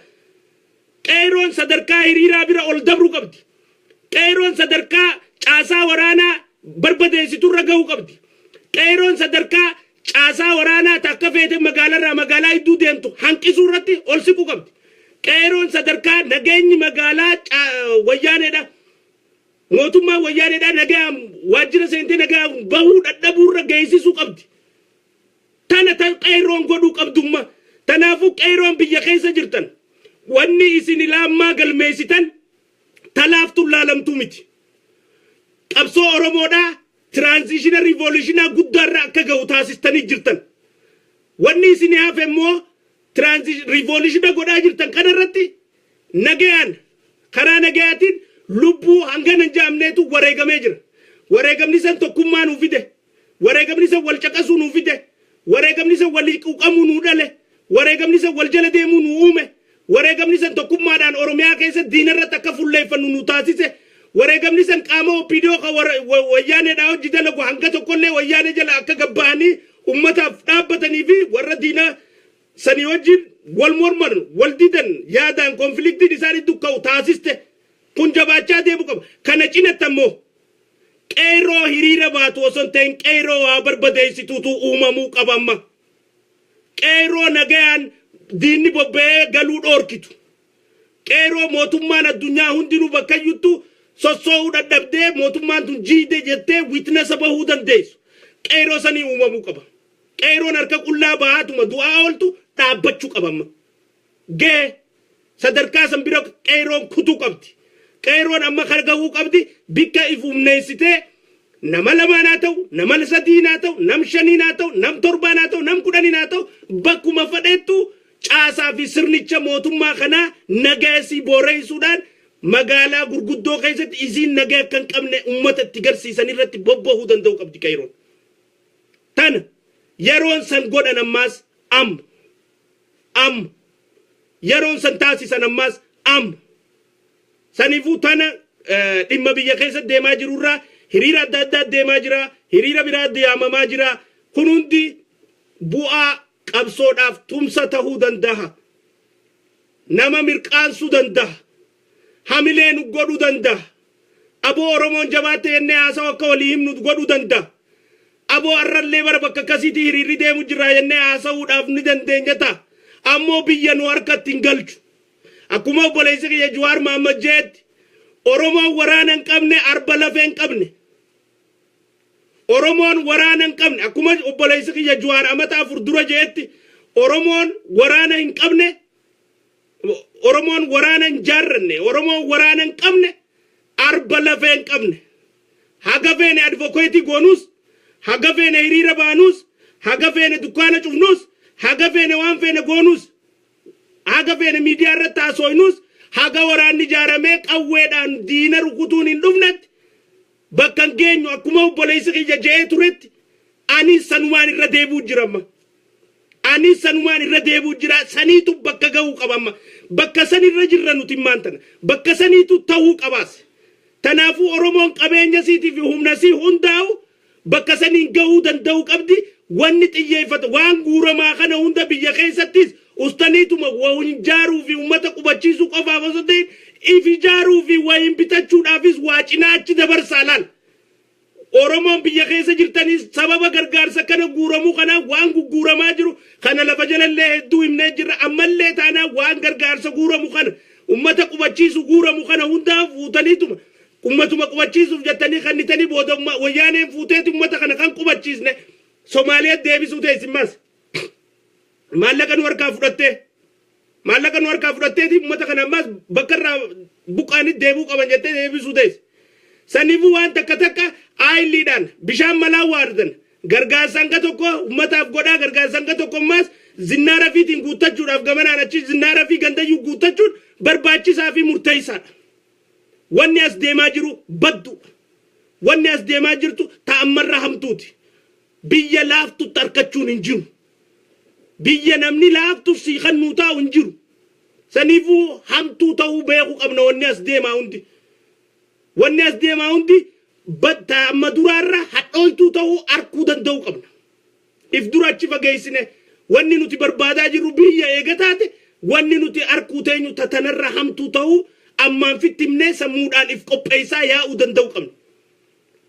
Qeeroon sadarkaa hiriiraa bira ol dabruu qabdi. Qeeroon sadarkaa caasaa waraanaa barbadeessiturra gahuu qabdi. Qeeroon sadarkaa caasaa waraanaa takka feete magaalarraa magaalaa hedduu deemtu hanqisuu irratti ol siquu qabdi. Qeeroon sadarkaa nageenyi magaalaa wayyaaneedha. Mootummaan wayyaaneedha nagaan waajjira seentee nagaan bahuu dadhabuurra geessisuu qabdi. Tana tan qeeroon godhuu qabdumma. Tanaafuu qeeroon biyya keessa jirtan, wanni isin ilaammaa galmeessitan talaaftuun laalamtuu miti. Qabsoo Oromoodhaa transition revolution guddaarra akka gahu taasistanii jirtan. Wanni isin hafe immoo revolution godhaa jirtan kanarratti nagayaan, karaa nagayaatiin lubbuu hangana hin jaamneetu wareegamee jira. Wareegamni san tokkummaa nuu fide. Wareegamni san wal caqasuu nuu fide. Wareegamni san walii quuqamuu nuu dhale. Wareegamni san wal jala deemuu nuu uume. Wareegamni san tokkummaadhaan Oromiyaa keessa diinarratti akka fulleeffannu nu taasise. Wareegamni san qaama OPDO kan wayyaaneedhaa hojii dalagu hanga tokkollee wayyaanee jala akka gabba'anii ummataaf dhaabbatanii fi warra diinaa sanii wajjin wal morman, wal didan, yaadaan conflictiin isaan iddoo ka'u taasiste. Kun jabaachaa deemu qaba. Kana cinatti ammoo qeerroo hiriira baatu osoo hin ta'in qeerroo waa barbadeessituutu uumamuu qaba amma. Qeerroo nagayaan diinni bobba'ee galuu dhoorkitu. Qeerroo mootummaan addunyaa hundinuu bakka iyyuttu sossoo'uu dadhabdee mootummaan tun jiide jettee witness bahuu dandeessu. Qeerroo sanii uumamuu qaba. Qeerroon harka qullaa bahaatuma du'aa ooltu dhaabbachuu qaba amma. Gee sadarkaa san bira qeerroon kutuu qabdi. Qeerroon amma kan gahuu qabdi bikka if humneessitee nama lamaan haa ta'u, nama sadiin haa ta'u, nam shaniin haa ta'u, nam torbaan haa ta'u, nam 10n haa ta'u, bakkuma fedhettu caasaa fi sirnicha mootummaa kanaa nagaasii booreessuudhaan magaalaa gurguddoo keessatti isiin nagaa akka hin qabne uummata itti garsiisan irratti bobbahuu danda'u qabdi qeerroon. Tana yeroon san godhan ammaas amma. Amma. Yeroon san taasisan ammaas amma. Saniifuu tana dhimma biyya keessa deemaa jirurraa hiriira adda addaa deemaa jira, hiriira biraa yaamamaa jira. Kun hundi bu'aa Qabsoodhaaf tumsa tahuu danda'a. Nama mirqaansuu danda'a. Hamilee nu godhuu danda'a. Aboo Oromoon jabaatte jennee haasawa akka walii himnu godhuu danda'a. Aboo arrallee bara bakka akkasiitti hiriirri deemu jirra jennee haasa'uudhaaf ni dandeenya ta'a. Ammoo biyya nu harkatti hin galchu. Akkuma obboleessi kiyya Jawaar Mahaammad jeetti, Oromoon waraana hin qabne arba lafee hin qabne. Oromoon waraana hin qabne, akkuma obboleessi kiyya Jawaar amata 4 dura jeetti, Oromoon waraana hin qabne, Oromoon waraana hin jaarranne, Oromoon waraana hin qabne arba lafee hin qabne. Haga feene advocate goonus, haga feene hiriira baanus, haga feene dukkaana cufnus, haga feene waan feene goonus, haga feene miidiyaa irratti haasofnus, haga waraanni ijaaramee qawweedhaan diina rukutuun hin dhufnetti bakka hin geenyu. Akkuma obboleessi kiyya je'ee turetti, ani sanumaan irra deebi'u jira amma. Ani sanumaan irra deebi'u jira. Saniitu bakka ga'uu qaba amma. Bakka san irra jirra nuti immaan tana. Bakka saniitu ta'uu qabaas. Tanaafuu Oromoon qabeenya isiitii fi humna isii hundaa'u bakka saniin gahuu danda'uu qabdi. Wanni xiyyeeffatu waan guuramaa kana hunda biyya keessattis ustaniituma waa ijaaruu fi uummata qubachiisuu qofaaf osoo ta'in, if ijaaruu fi wayin bitachuudhaafis waa cinaa achi dabarsaa laal. Oromoon biyya keessa jirtanis sababa gargaarsa kana guuramuu kana, waan gugguuramaa jiru kana lafa jalallee hedduu himnee jirra. Ammallee taanaa waan gargaarsa guuramu kana, ummata qubachiisu guuramu kana hundaa fuutaniituma ummatuma qubachiisuuf jettanii kannitanii, booda Wayyaaneen fuuteeti ummata kana kan qubachiisne Somaaliyaa deebisuu teessimmas. Maallaqa nu harkaa fudhattee, maallaqa nu harkaa fudhatteeti ummata kana ammas bakka irraa buqqaanii deebuu qaban jettee deebisuu teessi. Saniifuu waan takka takka aayiliidhaan bishaan malaa waardan gargaarsa hanga tokko ummataaf godhaa, gargaarsa hanga tokko ammas zinnaara fiitiin guuttachuudhaaf gamanaan achi zinnaara fi gandayyuu guuttachuun barbaachisaa fi murteessaadha. Wanni as deemaa jiru badduudha. Wanni as deemaa jirtu ta'ammarra hamtuuti. Biyya laaftutti harkachuun hin jiru. Biyya namni laaftu sii kan nuu taa'u hin jiru. Saniifuu hamtuu ta'uu beekuu qabna wanni as deemaa hundi. Wanni as deemaa hundi amma duraarra hadhooltuu ta'uu arkuu danda'uu qabna. If dura achi fageessine wanni nuti barbaadaa jirru biyya eega taate, wanni nuti arkuu teenyu tatanarra hamtuu ta'uu ammaan fittimnee sammuudhaan if qopheessaa yaa'uu danda'uu qabna.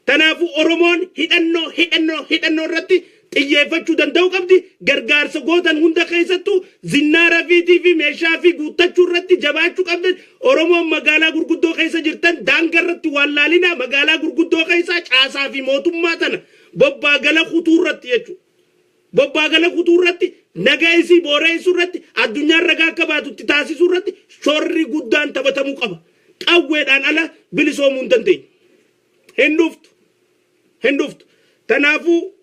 Kanaafuu Oromoon hidhannoo, hidhannoo, hidhannoo irratti xiyyeeffachuu danda'uu qabdi. Gargaarsa gootan hunda keessattuu zinnaara fiitii fi meeshaa fi guuttachuu irratti jabaachuu qabdi. Oromoon magaalaa gurguddoo keessa jirtan daangaa irratti waan laalinaa, magaalaa gurguddoo keessaa caasaa fi mootummaa tana bobbaa gala kutuu irratti jechuudha. Bobbaa gala kutuu irratti, nagaa isii booreessuu irratti, addunyaan ragaa akka baatutti taasisuu irratti shorri guddaan taphatamuu qaba. Qawweedhaan ala bilisoomuu hin dandeenyu. Hin dhuftu. Hin dhuftu. Kanaafuu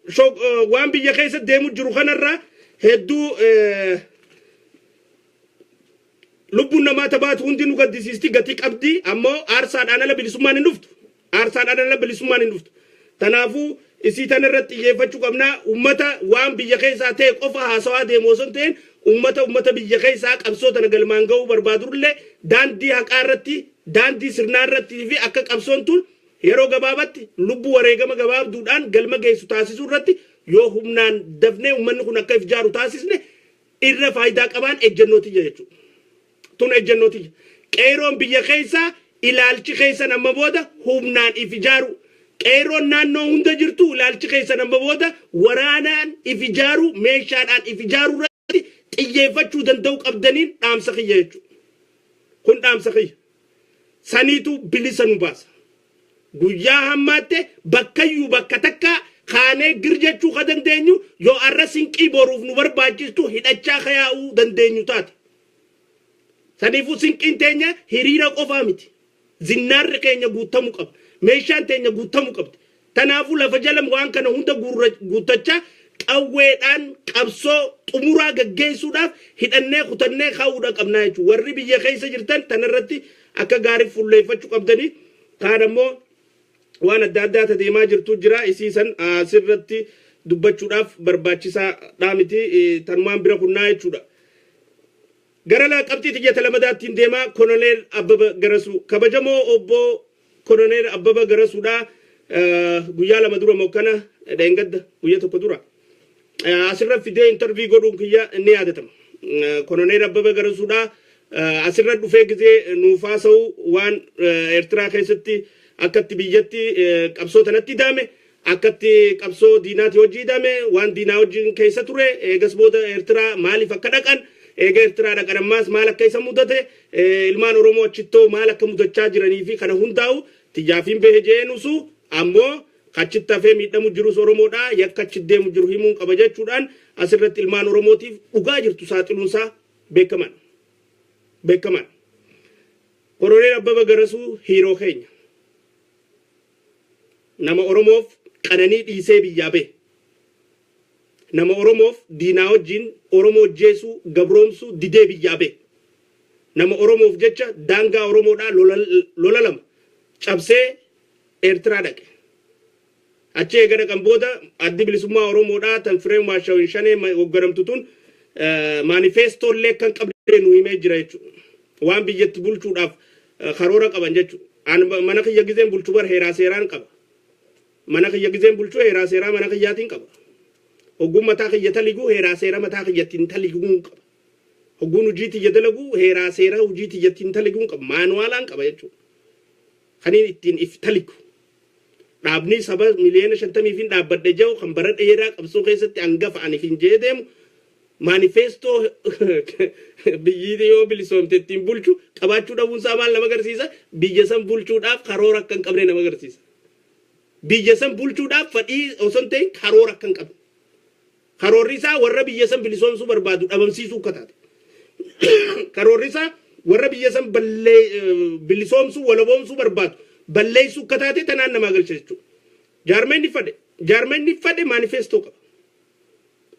waan biyya keessa deemu jiru kanarraa hedduu lubbuun namaa tabaatu hundi nu gaddisiisti, gatii qabdi. Ammoo aarsaadhaan ala bilisummaan hin dhuftu. Aarsaadhaan ala bilisummaan hin dhuftu. Kanaafuu isii tana irratti xiyyeeffachuu qabna. Ummata waan biyya keessaa ta'e qofa haasawaa deemu osoo hin ta'in, ummata biyya keessaa qabsoo tana galmaan ga'uu barbaadurlee daandii haqaa irratti, daandii sirnaa irratti fi akka qabsoon tun yeroo gabaabatti lubbuu wareegama gabaabduudhaan galma geessu taasisuu irratti yoo humnaan dafnee uummanni kun akka if jaaru taasisne irra faayidaa qabaan ejjennoo tiyya jechuudha. Tun ejjennoo tiyya. Qeeroon biyya keessaa ilaalchi keessan amma booda humnaan if ijaaru. Qeeroon naannoo hunda jirtu ilaalchi keessan amma booda waraanaan if ijaaru, meeshaadhaan if ijaaru irratti xiyyeeffachuu danda'u qabdaniin dhaamsa kiyya jechuudha. Kun dhaamsa kiyya. Saniitu bilisa nu baasa. Guyyaa hammaatte bakkayyuu bakka takka kaanee gir jechuu ka dandeenyu yoo arra sinqii boruuf nu barbaachistu hidhachaa kayaa'uu dandeenyu taate. Saniifuu sinqiin teenya hiriira qofaa miti. Zinnaarri keenya guutamuu qaba. Meeshaan teenya guutamuu qabdi. Kanaafuu lafa jala waan kana hunda guuttachaa qawweedhaan qabsoo xumuraa gaggeessuudhaaf hidhannee kutannee kaa'uudha qabnaa jechuudha. Warri biyya keessa jirtan tanarratti akka gaarii fuulleeffachuu qabdanii, kaan ammoo waan adda addaa deemaa jirtu jira, isiisan asirratti dubbachuudhaaf barbaachisaadhaa miti, tanumaan bira kunnaa jechuudha. Gara qabxii xiyyata lamadaattiin deemaa. Koloneel Abbaba Garasuu, kabajamoo obbo Koloneel Abbaba Garasuudha, guyyaa 2 dura mokkana dheengadda guyyaa 1 dura. Asirra fidee interview godhuun kiyya ni yaadatama. Koloneel Abbabee Garasuudhaa asirra dhufee gizee nuuf haasa'u, waan Eertiraa keessatti akkatti biyyatti qabsoo tanatti hidhame, akkatti qabsoo diinaati hojii hidhame, waan diinaa wajjin keessa ture, eegas booda Eertiraa maaliif akka dhaqan, eega Eertiraa dhaqan ammaas maal akka isa mudate, ilmaan Oromoo achittoo maal akka mudachaa jiranii fi kana hundaa'u tiyyaafiin bahe jeenusu, ammoo achitti hafee miidhamu jirus Oromoodha, yakka achi deemu jiru himuun qaba jechuudhaan asirratti ilmaan Oromootiif dhugaa jirtu saaxiluunsaa beekaman. Beekaman. Koloneel Abbaba Garasuu hero keenya. Nama Oromoof qananii dhiisee biyyaa bahe. Nama Oromoof diinaa wajjin Oromoo ajjeesuu, gabroomsuu didee biyyaa bahe. Nama Oromoof jecha daangaa Oromoodhaa lola lama cabsee Eertiraa dhaqe. Achi eega dhaqan booda Addi Bilisummaa Oromoodhaa tan Fireen Waashawin Shanee hoogganamtu tun maanifeestoollee kan qabdee nu himee jira jechuudha. Waan biyyatti bulchuudhaaf karoora qaban jechuudha. Mana kiyya gizeen bulchuu bar heeraa seeraan qaba. Mana kiyya gizeen bulchuu heeraa seeraa mana kiyyaatiin qaba. Hogguun mataa kiyya taliguu heeraa seera mataa kiyyattiin taliguun qaba. Hogguun hojii tiyya dalaguu heeraa seera hojii tiyyattiin taliguun qaba. Maanuwaalaan qaba jechuudha. Kaniin ittiin if taligu. Dhaabni saba miliyoona 50 fi dhaabbadhe jiru kan bara dheeraa qabsoo keessatti hangafa ani fin jee deemu maanifeestoo biyyi yoo bilisoomte ittiin bulchu qabaachuu dhabuunsaa maal nama agarsiisa? Biyya san bulchuudhaaf karoora akka hin qabne nama agarsiisa. Biyya san bulchuudhaaf fedhii osoo hin ta'in karoora akka hin qabne. Karoorri isaa warra biyya san bilisoomsuu barbaadu dhabamsiisuu akka taate. Karoorri isaa warra biyya san ballee bilisoomsuu, walaboomsuu barbaadu balleessuu akka taate tanaan namaa galcha jechuudha. Jaarmeenni fadhe jaarmeenni fadhe maanifeestoo qaba.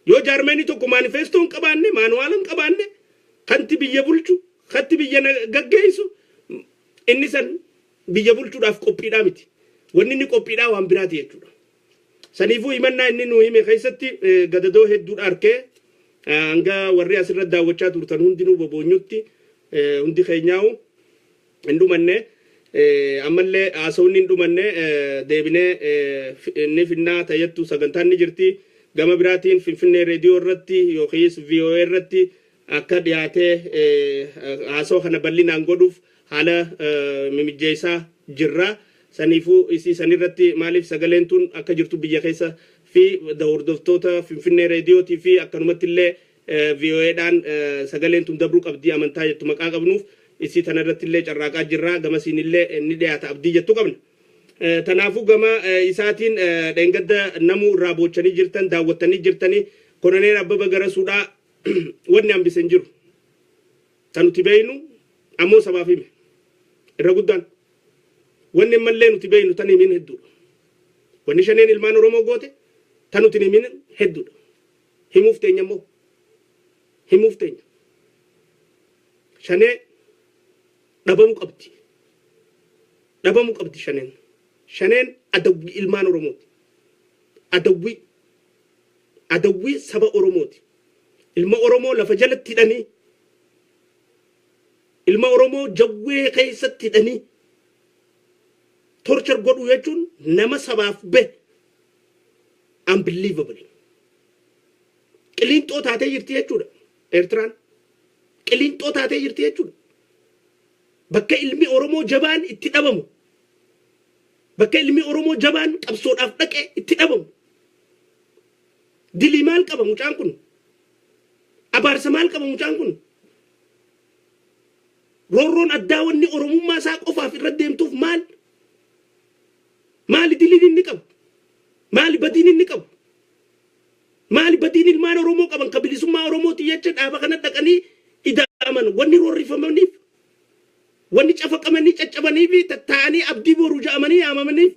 Yoo jaarmeenni tokko maanifeestoo hin qabaanne, maanuwaala hin qabaanne, kanti biyya bulchu, kanti biyya gaggeessu, inni san biyya bulchuudhaaf qophiidhaa miti. Wanni inni qophiidhaa waan biraati jechuudha. Saniifuu himannaa inni nu hime keessatti gadadoo hedduudha arkee, hanga warri asirra daawwachaa turtan hundinuu boboonyutti hundi keenyaa'u hin dhumanne. Ammallee haasawni hin dhumanne, deebinee inni finnaa tayyattu sagantaan ni jirti. Gama biraatiin Finfinnee Reediyoo irratti yookiis VOA irratti akka dhiyaatee haasawaa kana bal'inaan godhuuf haala mimijjeessaa jirra. Saniifuu isii sanirratti, maaliif sagaleen tun akka jirtu biyya keessa fi hordoftoota Finfinnee Reediyootii fi akkanumatti illee VOAdhaan sagaleen tun dabruu qabdii amantaa jettu maqaa qabnuuf, isii tanarratti illee carraaqaa jirra, gamasiin illee ni dhiyaata abdii jettu qabna. Tanaafuu gama isaatiin dheengadda namuu irraa boochanii jirtan, daawwattanii jirtanii. Koloneel Abbaba Garasuudhaa wanni hambise hin jiru. Kan nuti beeynu ammoo sabaaf hime. Irra guddaan wanni ammallee nuti beeynu tan himin hedduudha. Wanni Shaneen ilmaan Oromoo goote tan nuti himin hedduudha. Himuuf teenya immoo himuuf teenya. Shanee dhabamuu qabdi. Dhabamuu qabdi Shaneen. Shaneen adawwii ilmaan Oromooti. Adawwii. Adawwii saba Oromooti. Ilma Oromoo lafa jalatti hidhanii, ilma Oromoo jawwee keessatti hidhanii torture godhuu jechuun nama sabaaf bahe unbelievable. Qiliinxoo taatee jirti jechuudha. Eertiraan qiliinxoo taatee jirti jechuudha. Bakka ilmi Oromoo jabaan itti dhabamu. Bakka ilmi Oromoo jabaan qabsoodhaaf dhaqee itti dhabamu. Dilii maal qaba mucaan kun? Abaarsa maal qaba mucaan kun? Roorroon addaa wanni Oromummaa isaa qofaaf irra deemtuuf maal? Maali diliin inni qabu? Maali badiin inni qabu? Maali badiin ilmaan Oromoo qaban ka bilisummaa Oromooti jecha dhaaba kana dhaqanii ida'aman wanni roorrifamaniif, wanni cafaqamanii caccabanii fi tattaa'anii abdii boruu ja'amanii yaamamaniif,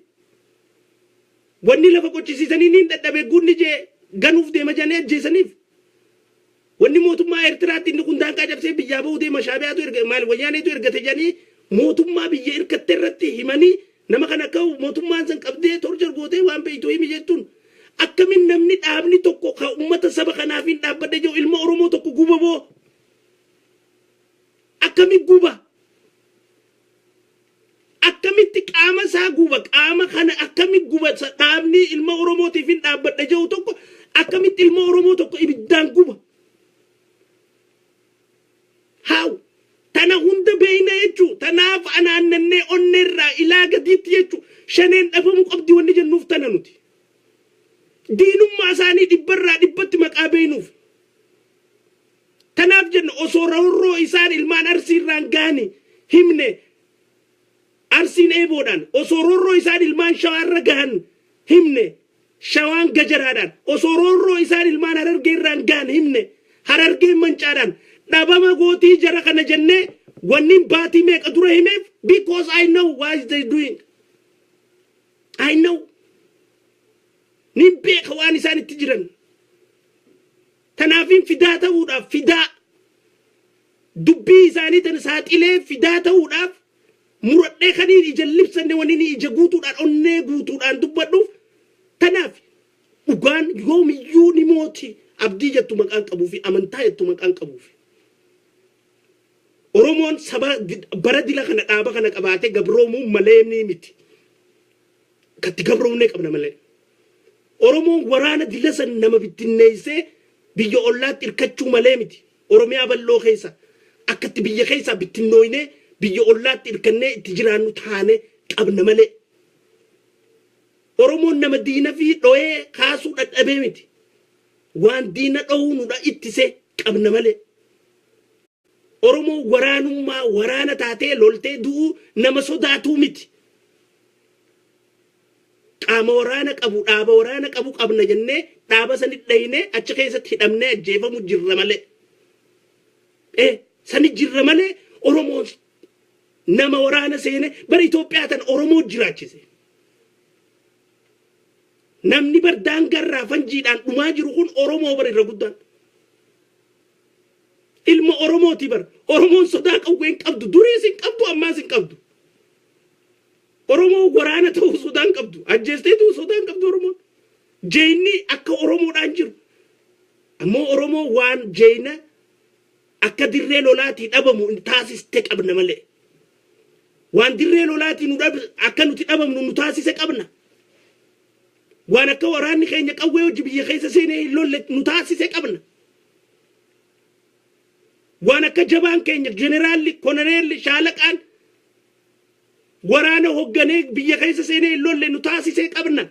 wanni lafa qochisiisanii niin dadhabe guunni jee ganuuf deema jedhanii ajjeesaniif, wanni mootummaa Eertiraatti inni kun daangaa cabsee biyyaa bahuu deema, Shaabiyaatu erga, maali, Wayyaaneetu ergate jedhanii mootummaa biyya hirkatte irratti himanii, nama kana akka mootummaan san qabdee torture gootee waan beektu himi jechuun, akkamin namni dhaabni tokko ka ummata saba kanaaf hin dhaabbadhe jiru ilma Oromoo tokko guba boo? Akkami guba? Akkamitti qaama isaa guba? Qaama kana akkami guba? Dhaabni ilma Oromootiif hin dhaabbadhe jiru tokko Akkamitti ilma Oromoo tokko ibiddaan guba? Haaw tana hunda beeyna jechuu. Tanaaf anaannannee onneerraa ilaa gadiitti jechuu. Shaneen dhabamuu qabdi wanni jennuuf tana. Nuti diinummaa isaanii dhibbarraa dhibbatti maqaa beeynuuf tanaaf jenna. Osoo roorroo isaan ilmaan Arsiirraan gaani himne, Arsiin eeboodhaan, osoo roorroo isaan ilmaan Shawaarra gahan himne, Shawaan gajaraadhaan, osoo roorroo isaan ilmaan Harargeerraan gahan himne, Harargeen mancaadhaan, dhabama gootii jara kana jennee wanni baatii meeqa dura himeef, because I know what they doing. I know, nin beeka waan isaan itti jiran. Tanaafin fidaa ta'uudhaaf, fidaa dubbii isaanii tan saaxilee fidaa ta'uudhaaf muradhee kaniin ija libsanne, wanni ija guutuudhaan, onnee guutuudhaan dubbadhuuf tanaaf. Dhugaan yoomiyyuu ni mooti abdii jettu maqaan qabuu fi amantaa jettu maqaan qabuuf. Oromoon saba bara dila kana dhaaba kana qabaatee gabroomuu malee ni miti. Katti gabroomnee qabna malee. Oromoon waraana dila san nama bittinneessee biyya ollaatti hirkachuu malee miti. Oromiyaa bal'oo keessa akkatti biyya keessaa bittinnooynee biyya ollaatti hirkannee itti jiraannu taane qabna malee. Oromoon nama diina fi dho'ee kaasuu dadhabee miti. Waan diina dho'uu nudha ittisee qabna malee. Oromoon waraanummaa waraana taatee loltee du'uu nama sodaatuu miti. Qaama waraana qabu, dhaaba waraana qabu qabna jennee dhaaba sani dhaynee achi keessatti hidhamnee ajjeefamu jirra malee. Sani jirra malee. Oromoon nama waraana seene bara Itoophiyaa tan Oromoo jiraachise. Namni bar daangarraa fanjiidhaan dhumaa jiru kun Oromoo bar irra guddaan. Ilma Oromooti bar. Oromoon sodaa qawwee hin qabdu. Duriis hin qabdu, ammaas hin qabdu. Oromoo waraana ta'uu sodaa hin qabdu. Ajjeestee ta'uu sodaa hin qabdu Oromoon. Jeenni akka Oromoodhaan jiru. Ammoo Oromoo waan jeena akka dirree lolaatii dhabamu taasiste qabna malee. Waan dirree lolaatii nu akka nuti dhabamnu nu taasise qabna. Waan akka waraanni keenya qawwee hojii biyya keessa seenee hin lolle nu taasise qabna. Waan akka jabaan keenya jeneraalli, kononeelli, shaalaqaan waraana hoogganee biyya keessa seenee hin lolle nu taasise qabna.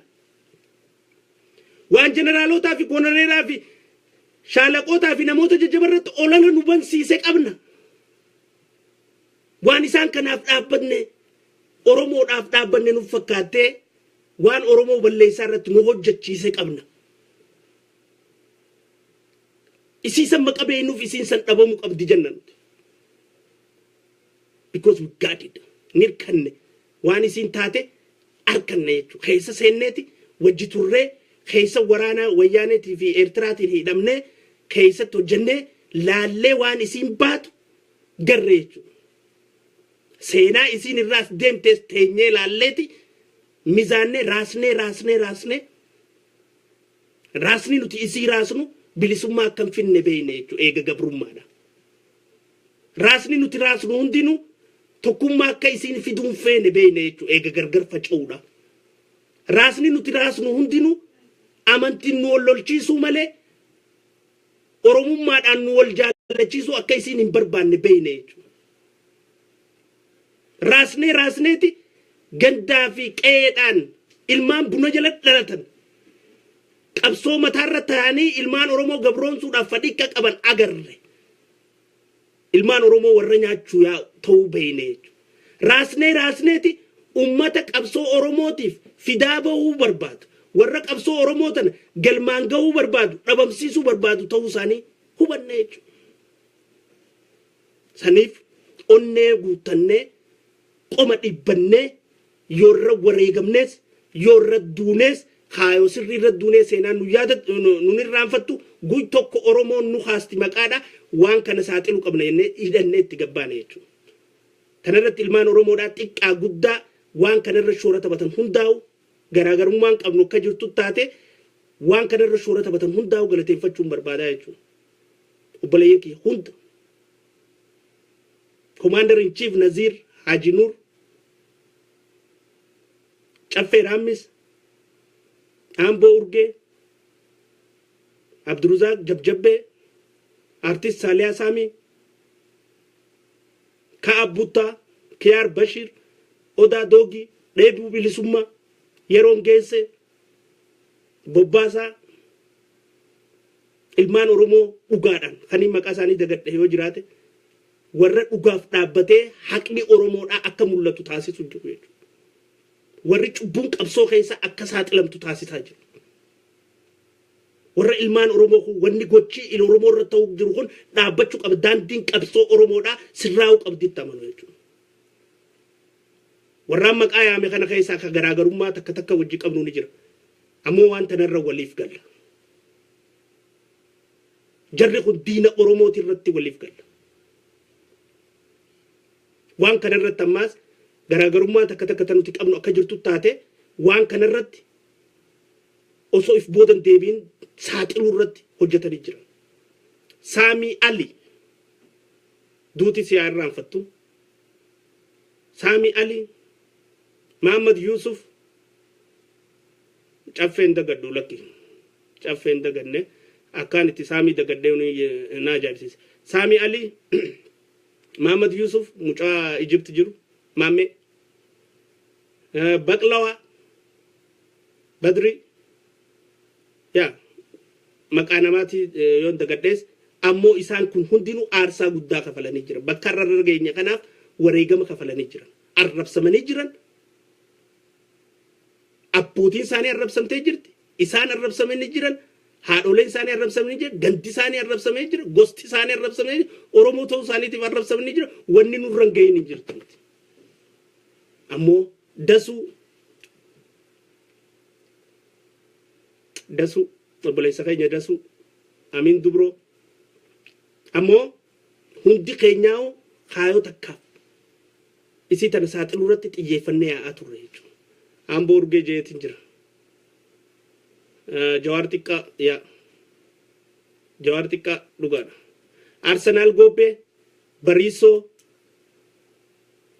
Waan jeneraalootaa fi kononeelaa fi shaalaqootaa fi namoota jajjaba irratti olala nu bansiise qabna. Waan isaan kanaaf dhaabbanne, Oromoodhaaf dhaabbanne nuuf fakkaattee waan Oromoo balleessaa irratti nu hojjechiise qabna. Isiisan maqa beeynuuf isiin san dhabamuu qabdi jenna nuti. Because we got it. Nirkanne waan isiin taate arkanne jechuudha. Keessa seenneeti wajji turree, keessa waraanaa Wayyaaneetii fi Eertiraatiin hidhamnee keessatti hojjennee laallee waan isiin baatu garree jechuudha. Seenaa isiin irraas deemtees teenyee laalleeti mizaannee raasnee raasnee raasnee, raasni nuti isii raasnu bilisummaa akkam finne beeyne jechuudha eega gabrummaadha. Raasni nuti raasnu hundinuu tokkummaa akka isiin fiduun feene beeyne jechuudha eega gargar faca'uudha. Raasni nuti raasnu hundinuu amantiin nu wal lolchiisuu malee Oromummaadhaan nu wal jaallachiisuu akka isiin hin barbaanne beeyne jechuudha. Raasnee raasneeti gandaa fi qe'eedhaan ilmaan buna jala dhalatan qabsoo mataarra ta'anii ilmaan Oromoo gabroomsuudhaaf fadhiqqa qaban agarre. Ilmaan Oromoo warra nyaachuu yaa ta'uu beeyne jechuudha. Raasnee raasneeti ummata qabsoo Oromootiif fidaa bahuu barbaadu, warra qabsoo Oromoo tana galmaan gahuu barbaadu, dhabamsiisuu barbaadu ta'uu isaanii hubanne jechuudha. Saniif onnee guuttannee, qoma dhibbannee, yoorra wareegamnees yoorra duunees, kaayoo sirrii irra duunee seenaan nu yaada nun irraanfattu. Guy tokko Oromoon nu kaasti maqaadha, waan kana saaxilu qabna jennee hidhannee itti gabbaane jechuudha. Kanarratti ilmaan Oromoodhaa xiqqaa guddaa waan kanarra shoora taphatan hundaa'u, garaagarummaan qabnu akka jirtu taate, waan kanarra shoora taphatan hundaa'u galateeffachuun barbaadaa jechuudha. Obboleeyyan kiyya hunda. Commander in Chief Nazir Haji Nur, Caffee Raammis, Amboo Urgee, Abduruzaaq Jabjabbee, Artist Saaliyaa Saamii, Ka'ab Buttaa, Kiyaar Bashir, Odaa Doogii, Dheebuu Bilisummaa, Yeroon Geesse, Bobbaasaa, ilmaan Oromoo dhugaadhaan kan maqaa isaanii dagadhe yoo jiraate, warra dhugaaf dhaabbatee haqni Oromoodhaa akka mul'atu taasisu jiru jechuudha. Warri cubbuun qabsoo keessa akka saaxilamtu taasisaa jiru. Warra ilmaan Oromoo kun wanni gochi Oromoo irra ta'uu jiru kun dhaabbachuu qaba. Daandiin qabsoo Oromoodhaa sirraa'uu qabdi itti amanu jechuudha. Warraan maqaa yaame kana keessaa akka garaagarummaa takka takka wajji qabnu ni jira. Ammoo waan tanarra waliif galla. Jarri kun diina Oromooti irratti waliif galla. Waan kanarratti ammaas garaagarummaa takka takka nuti qabnu akka jirtu taate, waan kanarratti osoo if boodan deebiin saaxiluu irratti hojjetanii jiran. Saamii Ali, duuti siyaa irraanfattu. Saamii Ali, Mahammad Yusuf, Caffeen dagadhu, lakki, Caffeen daganne. Akkaan itti Saamii dagadhee na ajaa'ibsiise. Saamii Ali, Mahammad Yusuf, mucaa Ijipti jiru, Maammee, Baqlawaa, Badri, yaa maqaa namaati yoon dagadhees, ammoo isaan kun hundinuu aarsaa guddaa kafalanii jiran. Bakka irra geenye kanaaf wareegama kafalanii jiran. Arrabsamanii jiran. Abbootiin isaanii arrabsamtee jirti. Isaan arrabsamanii jiran. Haadholeen isaanii arrabsamanii jira. Gandi isaanii arrabsamee jira. Gosti isaanii arrabsamee jira. Oromoo ta'uu isaaniitiif arrabsamanii jira. Wanni nurra hin gahin hin jirtu. Ammoo Dasuu, Dasuu, obboleessa keenya Dasuu, Amiin Dubroo, ammoo hundi keenyaa'u kaayoo takkaaf isii tana saaxiluu irratti xiyyeeffannee yaa'aa turre jechuudha. Amboo Urgee jeetiin jira. Jawaar Xiqqaa, yaa Jawaar Xiqqaa, dhugaadha. Arsenaal Goobbee, Bariisoo,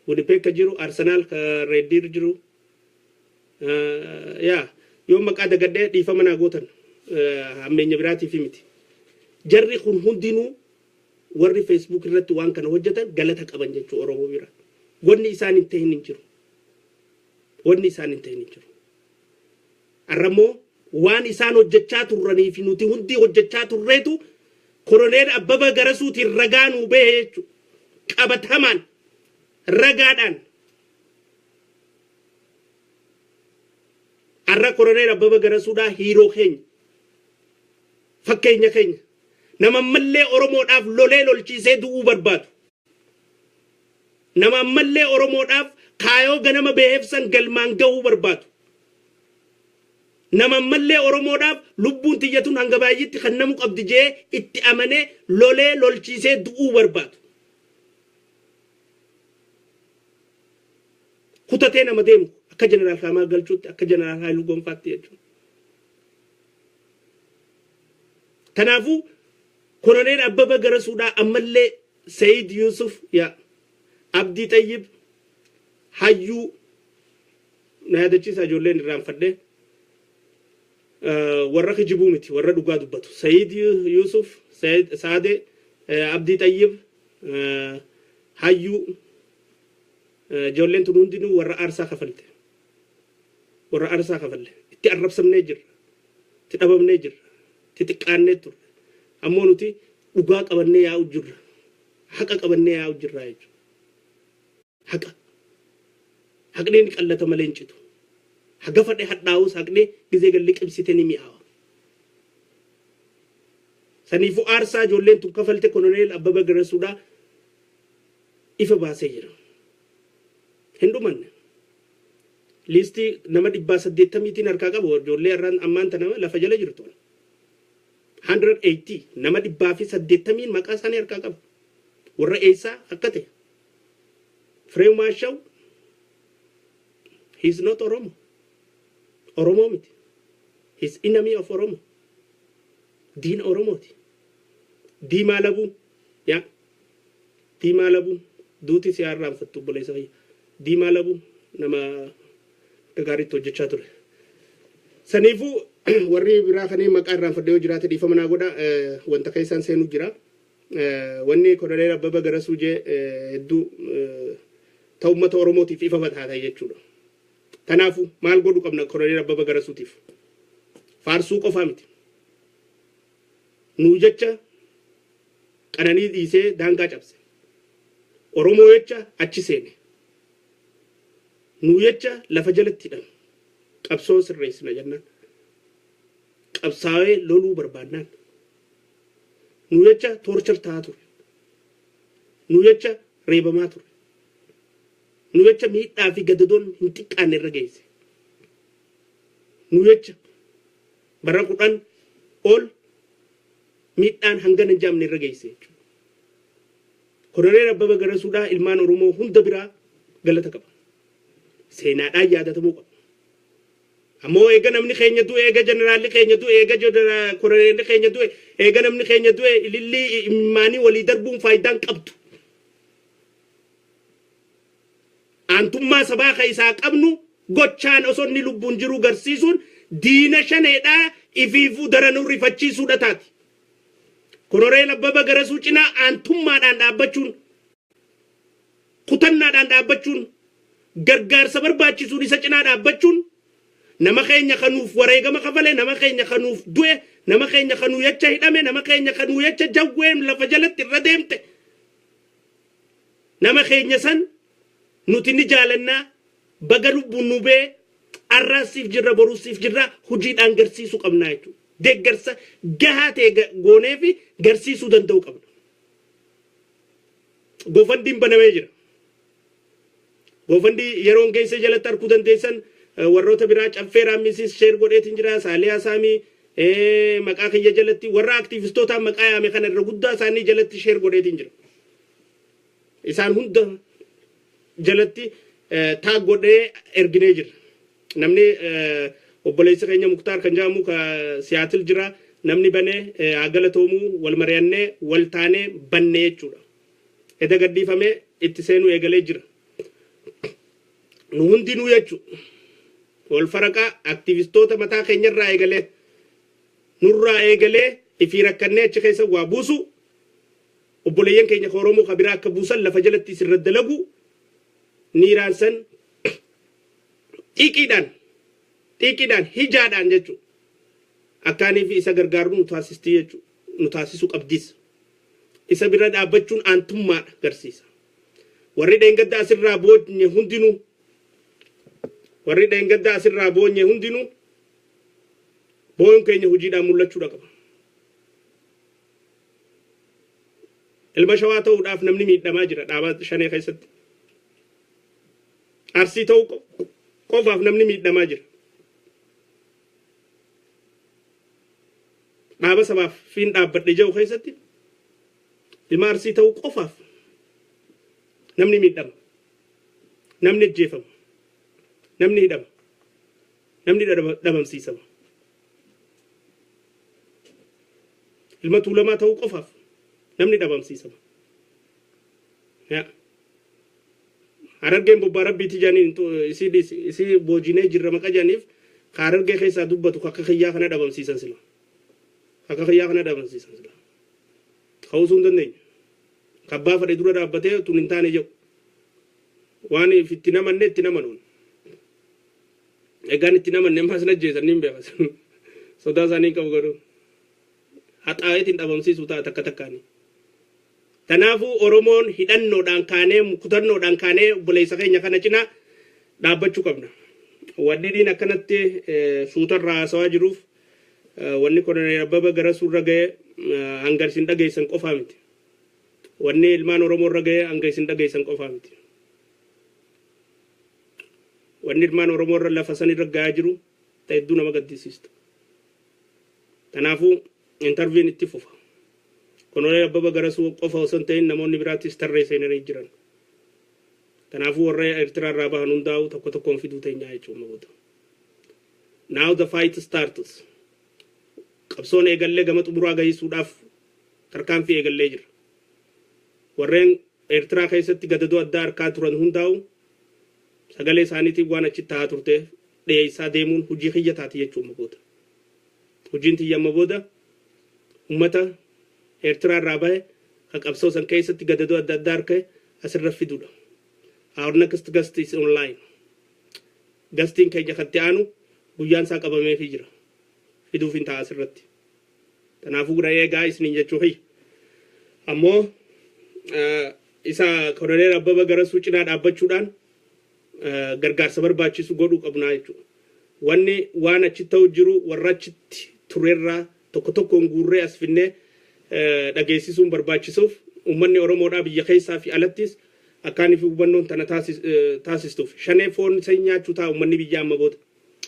Winnipeg ka jiru, Arsenaal ka Red Deer jiru. Yaa yoo maqaa dagadhee dhiifama naa gootan, hammeenya biraatiif miti. Jarri kun hundinuu, warri Facebook irratti waan kana hojjetan, galata qaban jechuu Oromoo bira. Wanni isaan hin ta'in hin jiru. Wanni isaan hin ta'in hin jiru. Arrammoo waan isaan hojjechaa turranii fi nuti hundi hojjechaa turreetu Koloneel Abbaba Garasuutiin ragaa nuu bahe jechuudha. Qabatamaan ragaadhaan. Arra Koloneel Abbaba Garasuudhaa hero keenya. Fakkeenya keenya. Nama ammallee Oromoodhaaf lolee lolchiisee du'uu barbaadu. Nama ammallee Oromoodhaaf kaayoo ganama beefsan galmaan gahuu barbaadu. Nama ammallee Oromoodhaaf lubbuun tiyyatuun hanga baay'eetti kan namu qabdi jee itti amanee lolee lolchiisee du'uu barbaadu. Kutatee nama deemu akka Jeneraal Kaamaa Galchuutti, akka Jeneraal Haayiluu Gonfaatti jechuudha. Kanaafuu Koloneel Abbaba Garasuudhaa ammallee, Sayid Yusuf, yaa Abdii Xayyib, Hayyuu, na yaadachiisa, ijoolleen irraanfadhee, warra kijibuu miti, warra dhugaa dubbatu. Sayid Yusuf, Saadee, Abdii Xayyib, Hayyuu, ijoolleen tun hundinuu warra aarsaa kafalte. Warra aarsaa kafalle. Itti arrabsamnee jirra. Itti dhabamnee jirra. Itti xiqqaannee turre. Ammoo nuti dhugaa qabannee yaa'u jirra. Haqa qabannee yaa'u jirra jechuudha. Haqa. Haqni ni qallata malee hin citu. Haga fadhe hadhaa'us haqni gizee galli qibsite ni mi'aawa. Saniifuu aarsaa ijoolleen tun kafalte Koloneel Abbaba Garasuudhaa ifa baasee jira. Hin dhumanne. Liistii nama 180tiin harkaa qabu, ijoollee har'aan ammaan tana lafa jala jirtu. 180, nama 180n maqaa isaanii harkaa qabu. Warra eessaa akka ta'e. Fireew Maashaw, he is not Oromo. Oromoo miti. He is enemy of Oromo. Diina Oromooti. Diimaa Labuu. Yaa. Diimaa Labuu. Duuti si harraanfattu, obboleessa kiyya. Diimaa Labuu nama akka gaariitti hojjechaa ture. Saniifuu Warri biraa kanneen maqaa irraanfadhee yoo jiraate dhiifama naa godha. Wanta keessaan seenuu jira. Wanni Koloneel Abbaba Garasuu jee hedduu ta'u uummata Oromootiif ifa taata jechuudha. Kanaafuu maal godhuu qabna Koloneel Abbaba Garasuutiif? Faarsuu qofaa miti. Nuu jecha qananii dhiisee daangaa cabse. Oromoo jecha achi seene. Nuu jecha lafa jalatti hidhame. Qabsoo sirreessina jennaan. Qabsaa'ee loluu barbaannaan. Nuu jecha torture ta'aa ture. Nuu jecha reebamaa ture. Nu jecha miidhaa fi gadadoon hin xiqqaanne irra geesse. Nu jecha bara 10 ol miidhaan hangana hin jaamne irra geesse jechuudha. Koloneel Abbaba Garasuudhaa ilmaan Oromoo hunda biraa galata qaba. Seenaadhaan yaadatamuu qaba. Ammoo eega namni keenya du'e, eega jeneraalli keenya du'e, eega koloneelli keenya du'e, eega namni keenya du'e, ilillii imimmaanii walii darbuun faayidaan qabdu. Aantummaa sabaa kan isaa qabnu gochaan osoo inni lubbuun jiru garsiisuun diina shaneedhaa ifiifuu daranuu rifachiisuudha taati. Koloneel Abbaba Garasuu cinaa aantummaadhaan dhaabbachuun, kutannaadhaan dhaabbachuun, gargaarsa barbaachisuun isa cinaa dhaabbachuun, nama keenya kanuuf wareegama kafale, nama keenya kanuuf du'e, nama keenya kanuu jecha hidhame, nama keenya kanuu jecha jawween lafa jalatti irra deemte, nama keenya san nuti ni jaalannaa, baga lubbuun nu bee, arraas siif jirra, boruus siif jirra, hojiidhaan garsiisuu qabnaa jechuudha. Deeggarsa gahaa ta'e goonee fi garsiisuu danda'uu qabna. GoFundMen banamee jira. GoFundMe yeroon geesse jalatti arguu dandeessan. Warroota biraa caffee raammisis share godheetiin jira. Saaliyaa Saamii maqaa kiyya jalatti, warra aktiivistootaa maqaa yaame kana irra guddaa isaanii jalatti share godheetiin jira. Isaan hunda jalatti tag godhee erginee jira. Namni obboleessa keenya Muktaar kan jedhamu ka Siyaatil jira. Namni banee haa galatoomuu, wal mari'annee wal taanee bannee jechuudha. Eda gadhiifamee itti seenuu eegalee jira. Nu hundinuu jechuudha. Wal faraqaa aktiivistoota mataa keenyarraa eegalee, nurraa eegalee, ifii rakkannee achi keessa waa buusu, obboleeyyan keenya ka Oromoo ka biraa akka buusan lafa jalatti isirra dalagu, niiraan san xiiqiidhaan xiiqiidhaan hijaadhaan jechuudha. Akkaanii fi isa gargaaru nu taasistii jechuudha. Nu taasisuu qabdis. Isa bira dhaabbachuun aantummaadha garsiisa. Warri dheengadda asirraa boonye hundinuu, warri dheengadda asirraa boonye hundinuu, boo'uun keenya hojiidhaan mul'achuudha qaba. Ilma Shawaa ta'uudhaaf namni miidhamaa jira dhaabaa shanee keessatti. Arsii ta'uu qofaaf namni miidhamaa jira. Dhaaba sabaaf fiin dhaabbadhe jedhu keessatti ilma Arsii ta'uu qofaaf namni miidhama. Namni ajjeefama. Namni hidhama. Namni dhabamsiisama. Ilma Tuulamaa ta'uu qofaaf namni dhabamsiisama. Harargeen bobbaa rabbiiti jedhaniin isii boojinee jirra maqa jedhaniif, Harargee keessaa dubbatu akka kiyyaa kana dhabamsiisan sila. Akka kiyyaa kana dhabamsiisan sila. Ka'uusuu hin dandeenye. Kabbaa fedhe dura dhaabbatee tun hin taane jedhu. Waan itti namanne itti namanuun. Egaan itti namanne ammas na jeesan niin beekas. Sodaa isaanii hin qabu garuu. Haxaa'eetiin dhabamsiisuu ta'a takka takkaanii. Kanaafuu Oromoon hidhannoodhaan kaanee, kutannoodhaan kaanee obboleessa keenya kana cinaa dhaabbachuu qabna. Wanni inni akkanatti suutarraa haasawaa jiruuf, wanni Koloneel Abbaba Garasuu irra ga'e hanga isin dhageessan qofaa miti. Wanni ilmaan Oromoo irra ga'e hanga isin dhageessan qofaa miti. Wanni ilmaan Oromoo irra lafa san irra ga'aa jiru ta'e hedduu nama gaddisiista. Kanaafuu interviewn itti fufa. Koloneel Abbaba Garasuu qofa osoo hin ta'in namoonni biraattis tarree seenanii jiran. Kanaafuu warra Eertiraa irraa bahan hundaa'u tokko tokkoon fiduu teenyaa jechuudha booda. Now the fight starts. Qabsoon eegallee gama xumuraa gahisuudhaaf tarkaanfii eegallee jira. Warreen Eertiraa keessatti gadadoo addaa harkaa turan hundaa'u sagalee isaaniitiin waan achitti taa'aa turte dhiyeessaa deemuun hojii kiyya taati jechuudha booda. Hojiin tiyya amma booda ummata Eertiraa irraa bahe ka qabsoo san keessatti gadadoo adda addaa harka'e asirra fiduudha. Our next guest is online. Guestiin keenya kan itti aanu guyyaan isaa qabameefii jira. Fiduuf hin ta'a asirratti. Kanaafuu gura eegaa isiniin jechuu kiyya. Ammoo isa Koloneel Abbaba Garasuu cinaa dhaabbachuudhaan gargaarsa barbaachisu godhuu qabnaa jechuudha. Wanni waan achi ta'u jiru warra achitti turerraa tokko tokkoon guurree as finnee dhageessisuun barbaachisuuf, uummanni Oromoodhaa biyya keessaa fi alattis akkaanii fi hubannoon tana taasistuuf. Shanee foon isa nyaachuu ta'a uummanni biyya amma booda.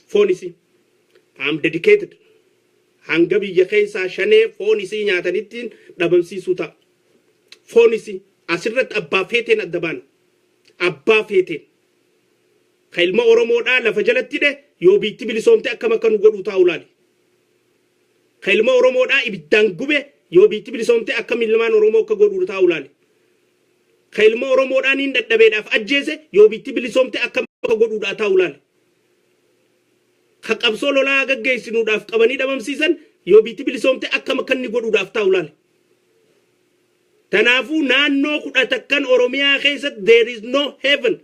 Foon isii. I'm dedicated. Hanga biyya keessaa shanee foon isii nyaatanittiin dhabamsiisuu ta'a. Foon isii asirratti abbaa feeteen adda baana. Abbaa feeteen. Ka ilma Oromoodhaa lafa jalatti hidhe yoo biitti bilisoomte akkam akka nu godhuu taa'u laali. Ka ilma Oromoodhaa ibiddaan gube yoo biitti bilisoomte akkam ilmaan Oromoo akka godhuu taa'u laali. Ka ilma Oromoodhaa niin dadhabeedhaaf ajjeese yoo biitti bilisoomte akkam akka godhuudhaa taa'u laali. Ka qabsoo lolaa gaggeessinuudhaaf qabanii dhabamsiisan yoo biitti bilisoomte akkam akka inni godhuudhaaf taa'u laali. Kanaafuu naannoo 11n Oromiyaa keessatti there is no heaven.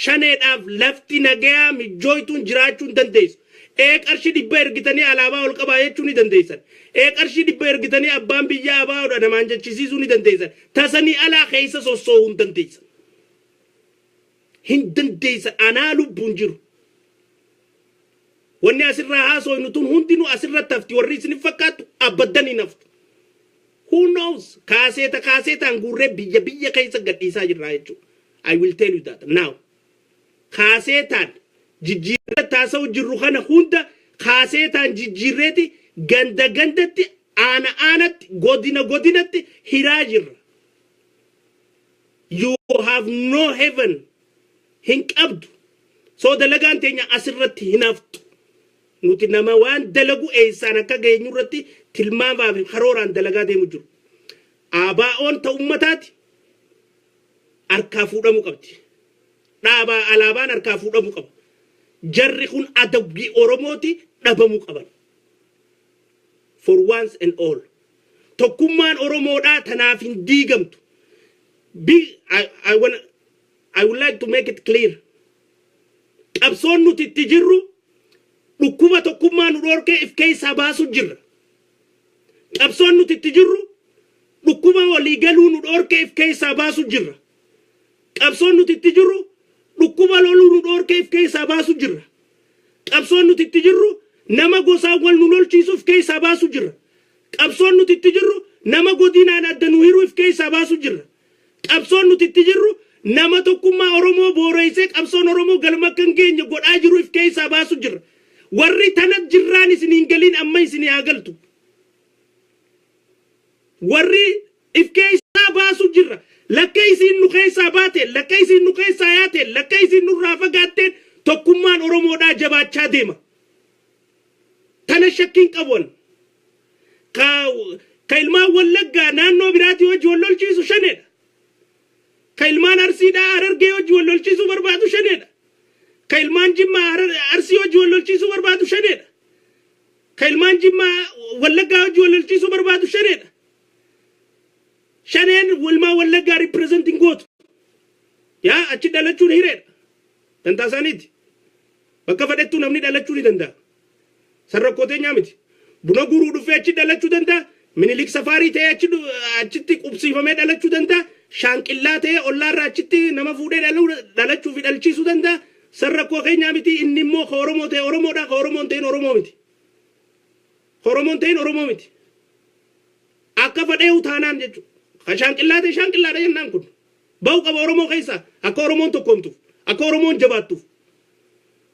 Shaneedhaaf lafti nagayaa mijjooytuun jiraachuu hin dandeessu. Ee, qarshii 100 ergitanii alaabaa ol qabaa jechuu ni dandeessan. Ee, qarshii 100 ergitanii abbaan biyyaa abaa'oodha namaan jechisiisuu ni dandeessan. Tasanii alaa keessa sossoo'uu hin dandeessan. Hin dandeessan, anaa lubbuun jiru. Wanni asirraa haasofnu tun hundinuu asirratti hafti, warri isin fakkaattu abaddan hin haftu. Who knows? Kaaseeta kaaseetaan guurree biyya biyya keessa gadhiisaa jirra jechuudha. I will tell you that now. Kaaseetaan jijjiirree taasa'u jirru kana hunda kaaseetaan jijjiirreeti ganda gandatti, aana aanatti, godina godinatti hiraa jirra. You have no heaven. Hin qabdu. So dalagaan teenya asirratti hin haftu. Nuti nama waan dalagu eessaan akka geenyu irratti tilmaamaa fi karooraan dalagaa deemu jiru. ABO'n ta'u ummataati harkaa fuudhamuu qabdi. Dhaabaa alaabaan harkaa fuudhamuu qaba. Jarri kun adawwii Oromooti, dhabamuu qaban. For once and all. Tokkummaan Oromoodhaa tanaaf hin diigamtu. Be, I would like to make it clear. Qabsoon nuti itti jirru dhukkuba tokkummaa nu dhorkee if keessaa baasu jirra. Qabsoon nuti itti jirru dhukkuba walii galuu nu dhorkee if keessaa baasu jirra. Qabsoon nuti itti jirru dhukkuba loluu nu dhorkee if keessaa baasu jirra. Qabsoon nuti itti jirru nama gosaan wal nu lolchiisu if keessaa baasu jirra. Qabsoon nuti itti jirru nama godinaan adda nu hiruu if keessaa baasu jirra. Qabsoon nuti itti jirru nama tokkummaa Oromoo booreessee qabsoon Oromoo galma akka hin geenye godhaa jiru if keessaa baasu jirra. Warri tana jirraan isin hin galiin, amma isin haa galtu. Warri if keessaa baasu jirra. Lakka isiin nu keessaa baateen, lakka isiin nu keessaa yaateen, lakka isiin nurraa fagaatteen tokkummaan Oromoodhaa jabaachaa deema. Tana shakkiin qabuan. Ka ilmaan Wallaggaa naannoo biraatii hojii wal lolchiisu shaneedha. Ka ilmaan Arsiidhaa Harargee hojii wal lolchiisuu barbaadu shaneedha. Ka ilmaan Jimmaa Arsii hojii wal lolchiisuu barbaadu shaneedha. Ka ilmaan Jimmaa Wallaggaa hojii wal lolchiisuu barbaadu shaneedha. Shaneen ilmaan Wallaggaa representing gootu. Yaa, achi dhalachuun hireedha. Dantaa isaaniiti. Bakka fedhettuu namni dhalachuu ni danda'a. San rakkoo teenyaa miti. Buna guruu dhufee achi dhalachuu danda'a. Minilik safaarii ta'ee achitti qubsiifamee dhalachuu danda'a. Shaanqillaa ta'ee ollaarraa achitti nama fuudhee dhalachuu fi dhalchiisuu danda'a. San rakkoo keenyaa miti. Inni immoo ka Oromoo ta'e Oromoodha. Ka Oromoon ta'in Oromoo miti. Ka Oromoon ta'in Oromoo miti. Akka fedheewu taanaan jechuudha. Ka shaanqillaa ta'e shaanqillaadha jennaan kun. Ba'u qaba Oromoo keessaa, akka Oromoon tokkoomtuuf, akka Oromoon jabaattuuf.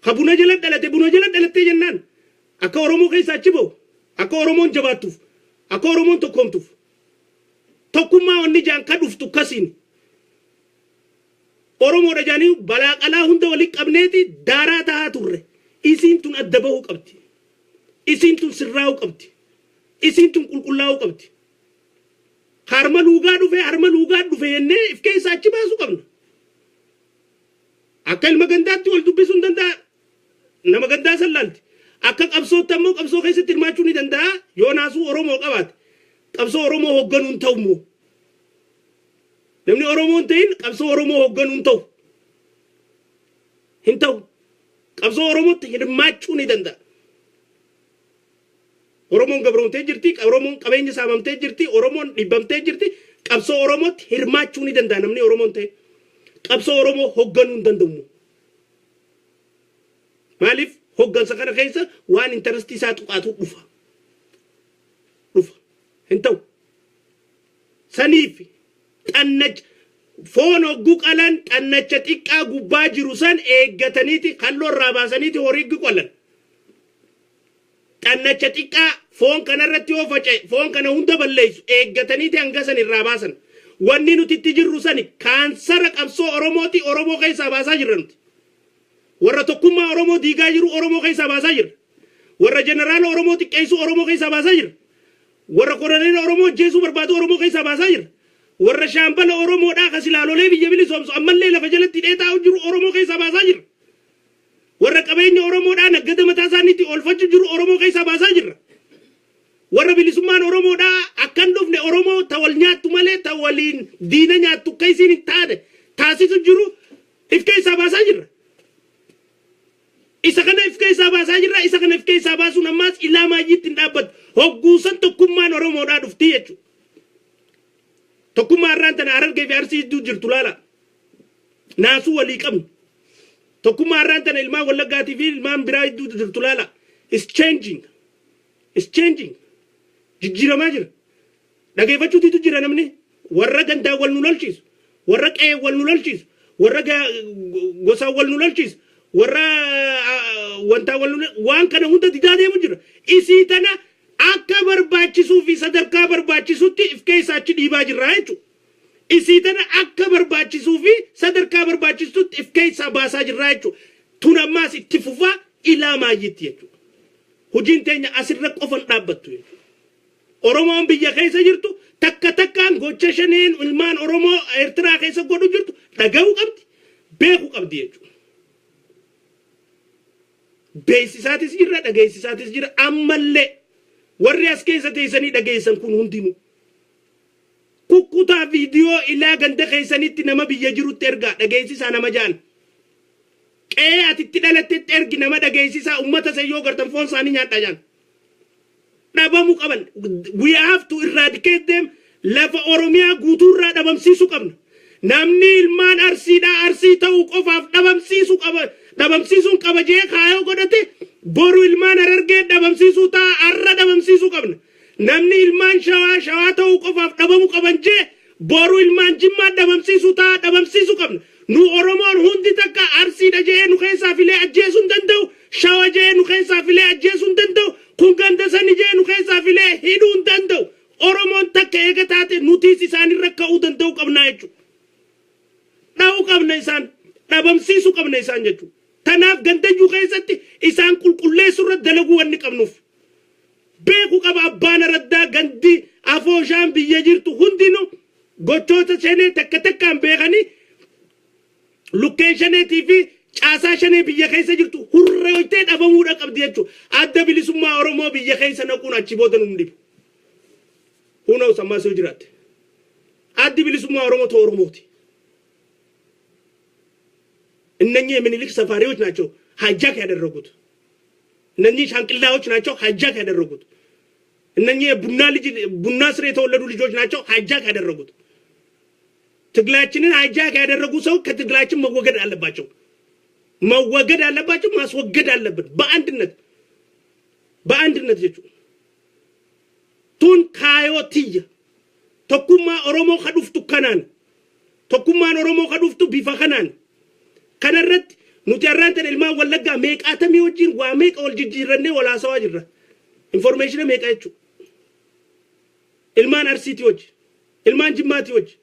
Ka buna jala dhalate buna jala dhalattee jennaan, akka Oromoo keessaa achi ba'u, akka Oromoon jabaattuuf, akka Oromoon tokkoomtuuf. Tokkummaa wanni jaan ka dhuftu kasiin. Oromoodha jaanii balaa qalaa hunda walitti qabneeti daaraa tahaa turre. Isiin tun adda bahuu qabdi. Isiin tun sirraa'uu qabdi. Isiin tun qulqullaa'uu qabdi. Harma luugaa dhufe, harma luugaa dhufe jennee if keessaa achi baasuu qabna. Akka ilma gandaatti wal dubbisuu hin danda'a. Nama gandaa san laalti. Akka qabsootti ammoo qabsoo keessatti hirmaachuu ni danda'a yoo naasuu Oromoo qabaate. Qabsoo Oromoo hoogganuu hin ta'u immoo. Namni Oromoo hin ta'in qabsoo Oromoo hoogganuu hin ta'u. Hin ta'u. Qabsoo Oromootti hirmaachuu ni danda'a. Oromoon gabroomtee jirti, Oromoon qabeenya saamamtee jirti, Oromoon dhibbamtee jirti. Qabsoo Oromootti hirmaachuu ni danda'a namni Oromoo hin ta'in. Qabsoo Oromoo hoogganuu hin danda'u. Maaliif hoggansa kana keessa waan interest isaa tuqaatu dhufa. Dhufa. Hin ta'u. Saniif xannacha foon hogguu qalan xannacha xiqqaa gubbaa jiru san eeggataniiti kalloo irraa baasaniiti horii qalan. Xannacha xiqqaa foon kanarratti yoo faca'e foon kana hunda balleessu eeggataniiti hanga san irraa baasan. Wanni nuti itti jirru sani kaansara qabsoo Oromooti Oromoo keessaa baasaa jirra nuti. Warra tokkummaa Oromoo diigaa jiru Oromoo keessaa baasaa jirra. Warra jeneraala Oromoo xiqqeessu Oromoo keessaa baasaa jirra. Warra koloneela Oromoo ajjeesuu barbaadu Oromoo keessaa baasaa jirra. Warra shaambala Oromoodhaa ka silaalolee biyya bilisoomsu ammallee lafa jalatti hidhee taa'u jiru Oromoo keessaa baasaa jirra. Warra qabeenya Oromoodhaa naggada mataa isaaniitti oolfachuu jiru Oromoo keessaa baasaa jirra. Warra bilisummaan Oromoodhaa akkan dhufne Oromoo ta wal nyaattu malee ta waliin diina nyaattu akka isiin hin taane taasisu jiru if keessaa baasaa jirra. Isa kana if keessaa baasaa jirra. Isa kana if keessaa baasuun ammaas ilaa maayyiitti hin dhaabbattu. Hogguusan tokkummaan Oromoodhaa dhufti jechuudha. Tokkummaa har'aan tana Harargee fi Arsii jidduu jirtu laala. Naasuu walii qabnu. Tokkummaa har'aan tana ilmaan Wallaggaatii fi ilmaan biraa jidduu jirtu laala. Is changing. Is changing. Jijjiiramaa jira. Dhageeffachuutiitu jira namni. Warra gandaa wal nu lolchiisu. Warra qe'ee wal nu lolchiisu. Warra gosaan wal nu lolchiisu. Warra wantaa wal nu waan kana hunda didaa deemu jira. Isii tana akka barbaachisuu fi sadarkaa barbaachisutti if keessaa achi dhiibaa jirra jechuudha. Isii tana akka barbaachisuu fi sadarkaa barbaachisutti if keessaa baasaa jirra jechuudha. Tun ammaas itti fufaa ilaa maayyitti jechuudha. Hojiin teenya asirra qofan dhaabbattu jechuudha. Oromoon biyya keessa jirtu takka takkaan gocha shaneen ilmaan Oromoo Eertiraa keessa godhu jirtu dhaga'uu qabdi, beekuu qabdi jechuudha. Beeksisaatis jira, dhageessisaatis jira. Ammallee warri as keessa teessanii dhageessan kun hundinuu kukkutaa viidiyoo ilaa ganda keessanitti nama biyya jirutti ergaa dhageessisaa nama jaan. Qe'ee ati itti dhalattetti ergi nama dhageessisaa uummata san yoo gartan foon isaanii nyaadhaa jaan. Dhabamuu qaban. We have to eradicate them. Lafa Oromiyaa guutuurraa dhabamsiisuu qabna. Namni ilmaan Arsiidhaa Arsii ta'uu qofaaf dhabamsiisuu qaba. Dhabamsiisuun qaba jee kaayoo godhate boru ilmaan Harargee dhabamsiisuu ta'a har'a dhabamsiisuu qabna. Namni ilmaan Shawaa Shawaa ta'uu qofaaf dhabamuu qaban jee boru ilmaan Jimmaa dhabamsiisuu ta'a dhabamsiisuu qabna. Nu Oromoon hundi takka Arsiidha jee nu keessaa filee ajjeesuu hin danda'u. Shawa jee nu keessaa filee ajjeesuu hin danda'u. Kun ganda sani jee nu keessaa filee hidhuu hin danda'u. Oromoon takka eega taate nutiis isaanirra ka'uu danda'u qabnaa jechuudha. Dha'uu qabna isaan dhabamsiisuu qabna isaan jechuudha. Tanaaf gandayyuu keessatti isaan qulqulleessuu irra dalaguu wanni qabnuuf. Beeku qaba abbaan araddaa gandi afooshaan biyya jirtu hundinuu gochoota shanee takka takkaan beekanii lukkeen shaneetii fi caasaa shanee biyya keessa jirtu hurreettee dhabamuudha qabdi jechuudha. Adda bilisummaa Oromoo biyya keessa naquun achi booda nu dhibu. Who knows ammaas yoo jiraatte. Addi bilisummaa Oromoo ta'u Oromooti. እነኚህ የሚኒሊክ ሰፋሪዎች ናቸው hijack ያደረጉት። እነኚህ ሻንቅላዎች ናቸው hijack ያደረጉት። እነኚህ የቡና ልጅ ቡና ስር የተወለዱ ልጆች ናቸው hijack ያደረጉት። ትግላችንን hijack ያደረጉ ሰው ከትግላችን መወገድ አለባቸው፣ መወገድ አለባቸው፣ ማስወገድ አለብን በአንድነት በአንድነት jechuudha. Tun kaayoo tiyya tokkummaa Oromoo ka dhuftu kanaan tokkummaan Oromoo ka dhuftu bifa kanaan kanarratti nuti har'aan tana ilmaan Wallaggaa meeqaatamii wajjin waa meeqa wal jijjiirrannee wal haasawaa jirra. Information meeqa jechuudha. Ilmaan Arsiitii wajji, ilmaan Jimmaatii wajji,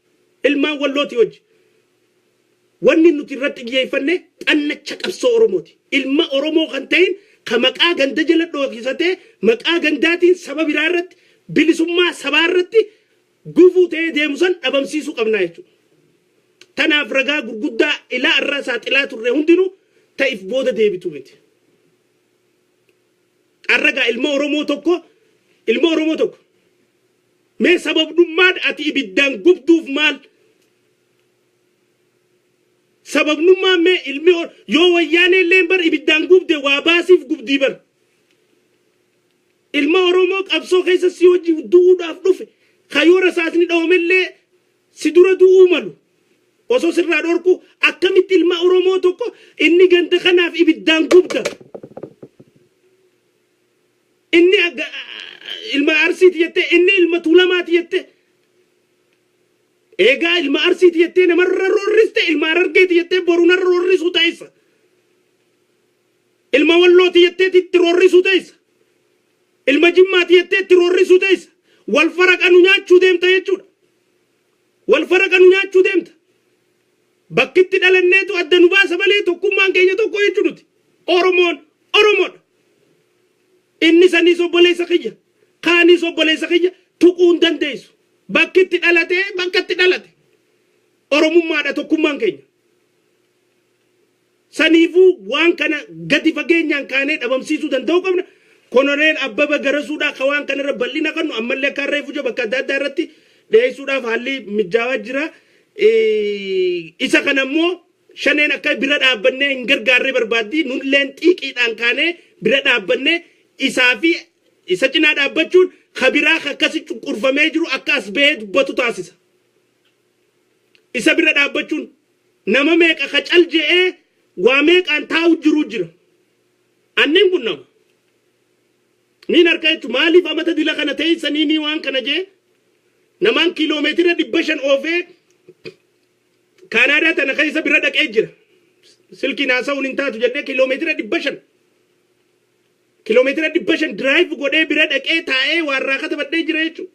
ilmaan Wallootii wajji. Wanni nuti irratti xiyyeeffanne xannacha qabsoo Oromooti. Ilma Oromoo kan ta'in ka maqaa ganda jala dhookisatee maqaa gandaatiin saba biraa irratti bilisummaa sabaa irratti gufuu ta'ee deemu san dhabamsiisuu qabnaa jechuudha. Tanaaf ragaa gurguddaa ilaa irraa saaxilaa turre hundinuu ta'if booda deebitu miti. Arragaa ilma Oromoo tokko, ilma Oromoo tokko mee sababnummaan ati ibiddaan gubduuf maal? Sababnummaan mee ilmi yoo Wayyaanee illee bar ibiddaan gubde waa baasiif gubdii bar. Ilma Oromoo qabsoo keessa si hojii du'uudhaaf dhufe, kayoora rasaasni dhawamellee si dura du'uu malu osoo sirraa dhorku, akkamitti ilma Oromoo tokko inni ganda kanaaf ibiddaan gubda? Inni ilma Arsiiti jettee, inni ilma Tuulamaati jettee, eegaa ilma Arsiiti jettee namarra roorriste, ilma Harargeeti jettee boru narra roorrisuu ta'essa. Ilma Wallooti jettee itti roorrisuu ta'essa. Ilma Jimmaati jettee itti roorrisuu ta'essa. Wal faraqanu nyaachuu deemta jechuudha. Wal faraqanu nyaachuu deemta. Bakkitti dhalanneetu adda nu baasa malee tokkummaan keenya tokko jechuu nuti. Oromoon Oromoodha. Inni saniis obboleessa kiyya. Kaanis obboleessa kiyya, tuquu hin dandeessu. Bakkitti dhalatee bakkatti dhalate. Oromummaadha tokkummaan keenya. Saniifuu waan kana gadi fageenyaan kaanee dhabamsiisuu danda'uu qabna. Koloneel Abbaba Garasuudhaa ka waan kanarra bal'ina qabnu ammallee akka harree fuja bakka adda addaa irratti dhiyeessuudhaaf haalli mijaawaa jira. Isa kana immoo Shaneen akka bira dhaabbannee hin gargaarree barbaaddi. Nulleen xiiqiidhaan kaanee bira dhaabbannee isaa fi isa cinaa dhaabbachuun kabiraa akkasi cunqurfamee jiru akka as bahee dubbatu taasisa. Isa bira dhaabbachuun nama meeqa ka cal je'ee waa meeqaan taa'u jiru jira. Anneen kun nama. Niin harka jechuun maaliif amata dila kana teessanii ni waan kana jee namaan kiiloomeetira 500 oofee Kaanaadaa tana keessa bira dhaqee jira. Silkiin haasa'uun hin taatu jedhee kiiloomeetira 500. Kiiloomeetira 500 drive godhee bira dhaqee taa'ee waan irraa katabadhee jira jechuudha.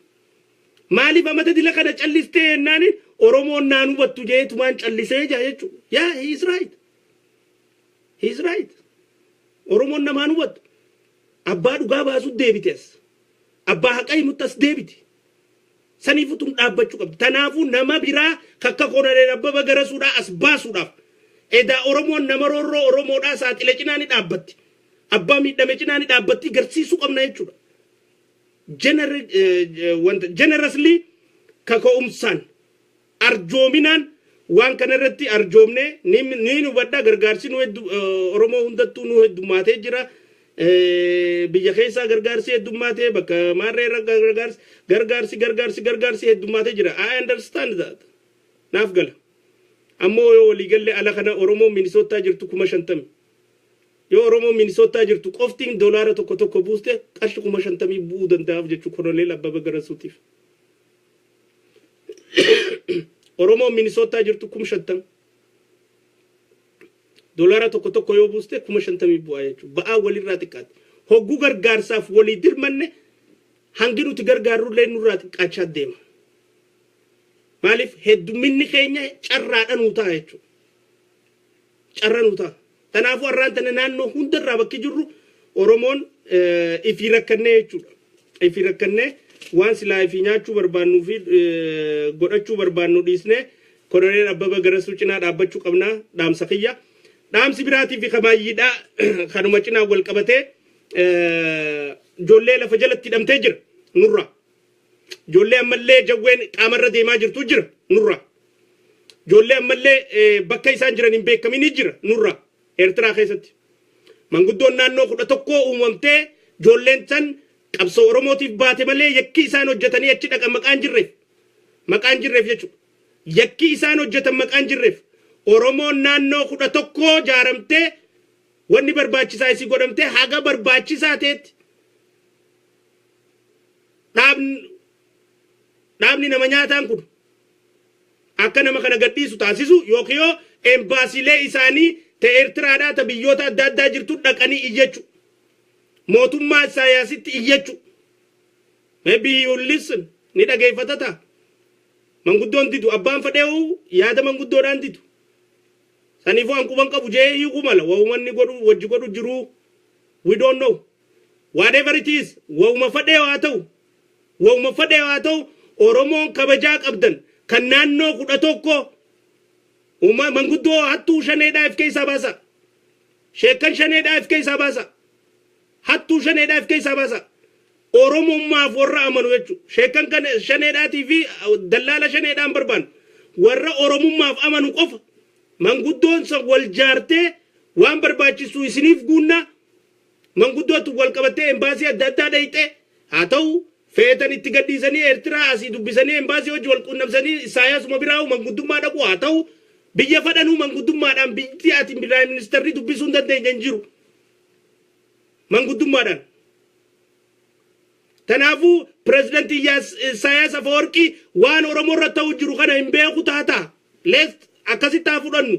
Maaliif amata dila kana callistee jennaan, Oromoon naan hubattu jeetumaan callisee jira jechuudha. Yeah, he is right. He is right. Oromoon namaan hubattu. Abbaa dhugaa baasuu deebite as. Abbaa haqa himutti as deebite. Saniifuu tun dhaabbachuu qabdi. Tanaafuu nama biraa kakka Koloneel Abbaba Garasuudhaa as baasuudhaaf. Edaa Oromoon nama roorroo Oromoodhaa saaxile cinaa ni dhaabbatti. Abbaa miidhame cinaa ni dhaabbatti, garsiisuu qabna jechuudha. Generously, kaka'umsaan, arjoominaan waan kana irratti arjoomnee ni hubadha. Gargaarsi nu heddu Oromoo hundattuu nu heddummaatee jira. Biyya keessaa gargaarsi heddummaatee, bakka maarree irra gargaarsi, gargaarsi, gargaarsi, gargaarsi heddummaatee jira. I understand that. Naaf gala. Ammoo yoo waliigallee ala kana Oromoo Minisootaa jirtu 50,000. Yoo Oromoo Minisootaa jirtu qoftiin doolaara tokko tokko buuste, qarshi 50,000 bu'uu danda'aaf jechuu Koloneel Abbaba Garasuutiif. Oromoo Minisootaa jirtu 50,000. Doolaara tokko tokko yoo buuste 50,000 bu'aa jechuudha. Ba'aa walirraa xiqqaatti. Hogguu gargaarsaaf walii dirmanne hangi nuti gargaarrullee nurraa xiqqaachaa deema. Maaliif heddumminni keenya carraadha nuu ta'a jechuudha. Carra nuu ta'a. Kanaafuu har'aan tana naannoo hundarraa bakki jirru Oromoon ifii rakkannee jechuudha. Ifii rakkannee waan silaa ifii nyaachuu barbaannuu fi godhachuu barbaannu dhiisnee Koloneel Abbaba Garasuu cinaa dhaabbachuu qabnaa dhaamsa kiyya. Dhaamsi biraatii fi kamaayyiidhaa kanuma cinaa wal qabatee ijoollee lafa jalatti hidhamtee jira nurra. Ijoollee ammallee jawween qaamarra deemaa jirtu jira nurra. Ijoollee ammallee bakka isaan jiran hin beekamin jira nurra Eertiraa keessatti. Manguddoon naannoo 11 uumamtee ijoolleen san qabsoo Oromootiif baate malee yakki isaan hojjetanii achi dhaqan maqaan jirreef. Maqaan jirreef jechuudha. Yakki isaan hojjetan maqaan jirreef. Oromoon naannoo 11 jaaramtee wanni barbaachisaa isii godhamtee haga barbaachisaa ta'etti dhaabni nama nyaataan kun akka nama kana gadhiisu taasisu, yookiin yoo embaasiilee isaanii ta Eertiraadhaa, ta biyyoota adda addaa jirtu dhaqanii iyyachuu. Mootummaa Isaayaasitti iyyachuu. Maybe he will listen. Ni dhageeffata ta'a. Manguddoon didu, abbaan fedheewu yaada manguddoodhaan didu. Saniifuu an quban qabu jee hiikuu mala. Waumanni godhu wajji godhu jiru. We don't know. Whatever it is, wauma fedhee haa ta'u. Wauma fedhee haa ta'u, Oromoon kabajaa qabdan kan naannoo 11 manguddoo hattuu shaneedhaa if keessaa baasa. Sheekkan shaneedhaa if keessaa baasa. Hattuu shaneedhaaf keessaa baasa. Oromummaaf warra amanu jechuudha. Sheekan kan shaneedhaatii fi dallaala shaneedhaan barbaannu. Warra Oromummaaf amanu qofa. Manguddoon san wal jaartee waan barbaachisu isiniif guunnaa. Manguddootu wal qabattee embaasii adda addaa dhayxee haa ta'u, feetan itti gadhiisanii, Eertiraa asii dubbisanii, embaasii hojii wal quunnamsanii, Isaayaasuma biraa manguddummaa dhaqu haa ta'u, biyya fadhanuu manguddummaadhaan biyyi ati prime ministerri dubbisuu hin dandeenye hin jiru. Manguddummaadhaan. Kanaafuu pirezidantii Isaayaas Afawarqii waan Oromoo irra ta'u jiru kana hin beeku taata. Lees akkasitti haa fudhannu.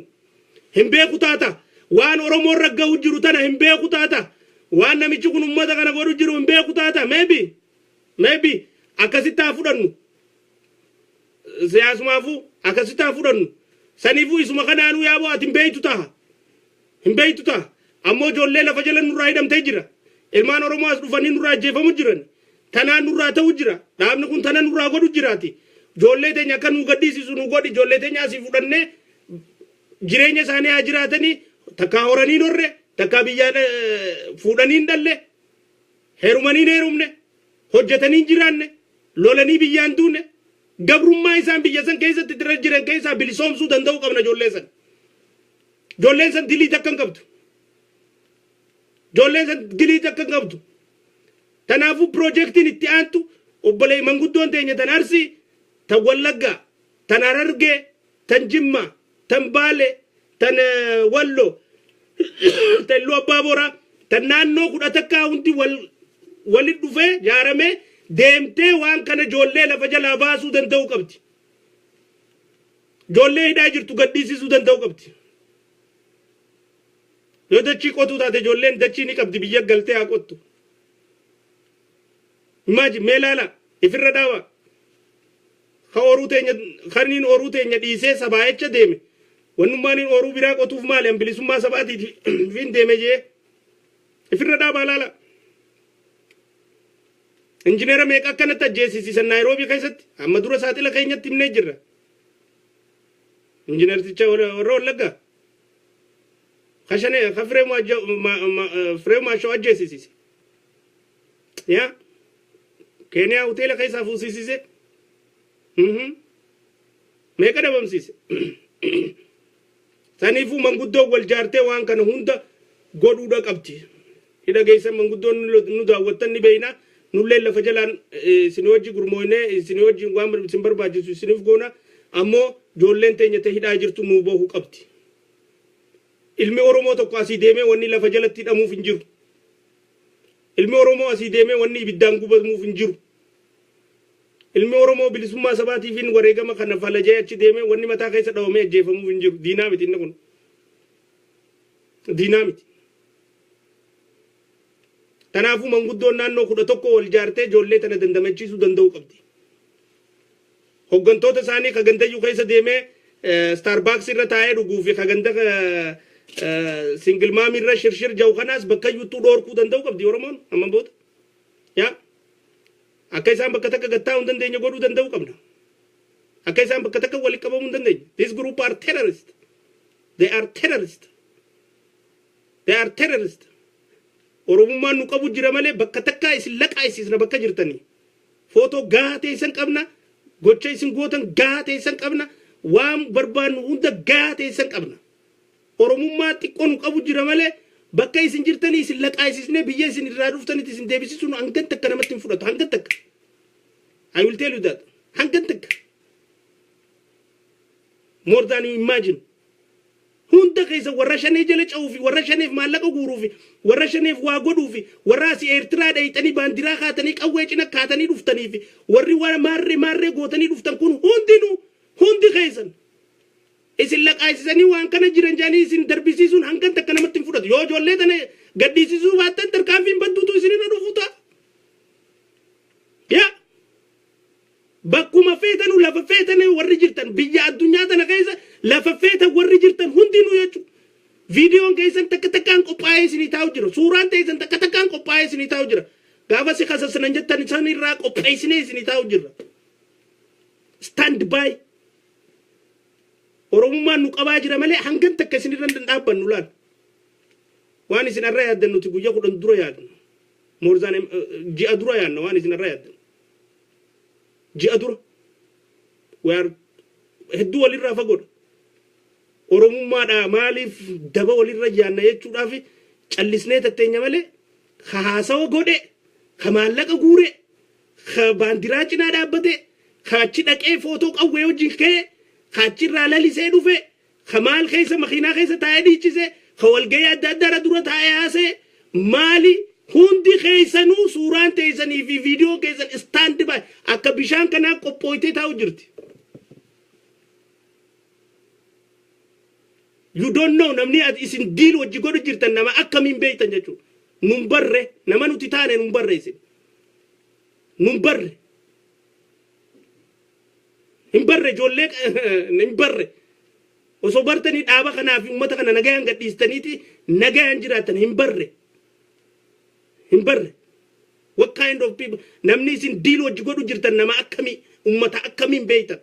Hin beeku taata. Waan Oromoo irra gahu jiru tana hin beeku taata. Waan namichi kun uummata kana godhu jiru hin beeku taata. Maybe. Maybe akkasitti haa fudhannu. Siyaasumaafuu akkasitti haa fudhannu. Saniifuu isuma kanaanuu yaaboo ati hin beeytu taha. Hin beeytu taha. Ammoo ijoollee lafa jala nurraa hidhamtee jira. Ilmaan Oromoo as dhufanii nurraa ajjeefamu jiran. Tanaan nurraa ta'u jira. Dhaabni kun tana nurraa godhu jiraati. Ijoollee teenya akka nu gaddisiisu nu godhi. Ijoollee teenya asii fudhannee jireenya isaanii haa jiraatanii, takkaa horanii hin horre, takkaa biyyaa fuudhanii hin dhalle, heerumanii hin heerumne, hojjetanii hin jiraanne, lolanii biyyaan duune, gabrummaa isaan biyya san keessatti irra jiran keessaa bilisoomsuu danda'uu qabna ijoollee san. Ijoolleen san dilii takka hin qabdu. Ijoolleen san dilii takka hin qabdu. Kanaafuu piroojeektiin itti aantu obbolee manguddoon teenya tan Arsii, tan Wallaggaa, tan Harargee, tan Jimmaa, tan Baalee, tan Walloo, tan Iluu Abbaa Booraa, tan naannoo 11 hundi wal walit dhufee jaaramee deemtee waan kana ijoollee lafa jalaa baasuu danda'uu qabdi. Ijoollee hidhaa jirtu gadhiisisuu danda'uu qabdi. Yoo dachii qotuu taate, ijoolleen dachii ni qabdi, biyya galtee haa qottu. Imagine, mee ilaala, ifirra dhaaba. Ka ooruu teenya kaniin ooruu teenya dhiisee sabaa jecha deeme. Wannummaan hin ooruu biraa qotuuf maali? An bilisummaa sabaatiif hin deeme jee. Ifirra dhaabaa ilaala. Injineera meeqa akkanatti ajjeesisiisan Naayiroobii keessatti? Amma dura saaxila keenyatti himnee jirra. Injineerticha warra Wallaggaa. Kashanee ka Firee Maashoo ajjeesisiise. Yaa Keeniyaa hoteela keessaa fuusisiise. Meeqa dhabamsiise? Saniifuu manguddoo wal jaartee waan kana hunda godhuudha qabdi. Hidha geessan manguddoon nu daawwattan ni beeyna. Nullee lafa jalaan isin wajji gurmooynee isin wajjin waan isin barbaachisu isiniif goona. Ammoo ijoolleen teenya ta hidhaa jirtu nuu bahuu qabdi. Ilmi Oromoo tokko asii deemee wanni lafa jalatti hidhamuuf hin jiru. Ilmi Oromoo asii deemee wanni ibiddaan gubamuuf hin jiru. Ilmi Oromoo bilisummaa sabaatiifin wareegama kana falajee achi deemee wanni mataa keessa dhawamee ajjeefamuuf hin jiru. Diinaa miti inni kun. Diinaa miti. Kanaafuu manguddoon naannoo 11 wal jaartee ijoollee tana dandamachiisuu danda'uu qabdi. Hoggantoota isaanii ka gandayyuu keessa deemee Starbucks irra taa'ee dhuguu fi ka ganda single mom irra shirshir jahu kanaas bakka iyyuttuu dhoorkuu danda'uu qabdi Oromoon amma booda. Yaa akka isaan bakka takka gattaa'uu hin dandeenye godhuu danda'uu qabna. Akka isaan bakka takka walitti qabamuu hin dandeenye. This group are terrorist. They are terrorist. They are terrorist. Oromummaan nu qabu jira malee bakka takkaa isin laqaa isiisna bakka jirtanii. Footoo gahaa teessan qabna. Gocha isin gootan gahaa teessan qabna. Waan barbaannu hunda gahaa teessan qabna. Oromummaa xiqqoo nu qabu jira malee bakka isin jirtanii isin laqaa isiisnee biyya isin irraa dhuftanitti isin deebisisuun hangan takka namatti hin fudhatu. Hangan takka. I will tell you that. Hangan takka. More than you imagine. Hunda keessa warra shanee jala ca'uu fi warra shaneef maallaqa guuruu fi warra shaneef waa godhuu fi warra asii Eertiraa dheeyxanii baandiraa kaatanii qawwee cina kaatanii dhuftanii fi warri waan maarree maarree gootanii dhuftan kun hundinuu, hundi keessan isin laqaasisanii waan kana jiran jedhanii isin darbisiisuun hangan takka namatti hin fudhatu. Yoo ijoollee tana gadhiisisuu baattan, tarkaanfiin badduutu isinirra dhufu ta'a. Yaa bakkuma feetanu, lafa feetanu warri jirtan, biyya addunyaa tana keessa lafa feetan warri jirtan hundinuu jechuudha. Viidiyoon keessan takka takkaan qophaa'ee isinii taa'u jira. Suuraan teessan takka takkaan qophaa'ee isinii taa'u jira. Gaafa si kasasnan jettan isaan irraa qopheessinee isinii taa'u jira. Stand by. Oromummaan nu qabaa jira malee hangan takka isinirra hin dhaabbannu laal. Waan isin arra yaaddan nuti guyyaa 10 dura yaadnu. More than ji'a dura yaanna waan isin irra yaaddan. Ji'a dura. We are hedduu walirraa fagoodha. Oromummaadha maaliif daba walirra yaanna jechuudhaaf callisnee tatteenya malee, ka haasawa godhe, ka maallaqa guure, ka baandiraa cinaa dhaabbate, ka achi dhaqee footoo qawwee wajjin ka'e, ka achirraa lalisee dhufe, ka maal keessa makiinaa keessa taa'ee dhiichise, ka walgahii adda addaarra dura taa'ee haasa'e maali, hundi keessanuu suuraan teessanii fi viidiyoo keessan stand by akka bishaan kanaa qophooytee taa'u jirti. You don't know namni isin deal wajji godhu jirtan nama akkamiin beektan jechuudha. Nun barre, nama nuti taane nun barre, isin. Nun barre. Hin barre, ijoollee hin barre. Osoo bartanii dhaaba kanaa fi uummata kana nagayaan gadhiistaniiti nagayaan jiraatan. Hin barre. Hin barre. What kind of people, namni isin deal wajji godhu jirtan nama akkamii, uummata akkamiin beektan?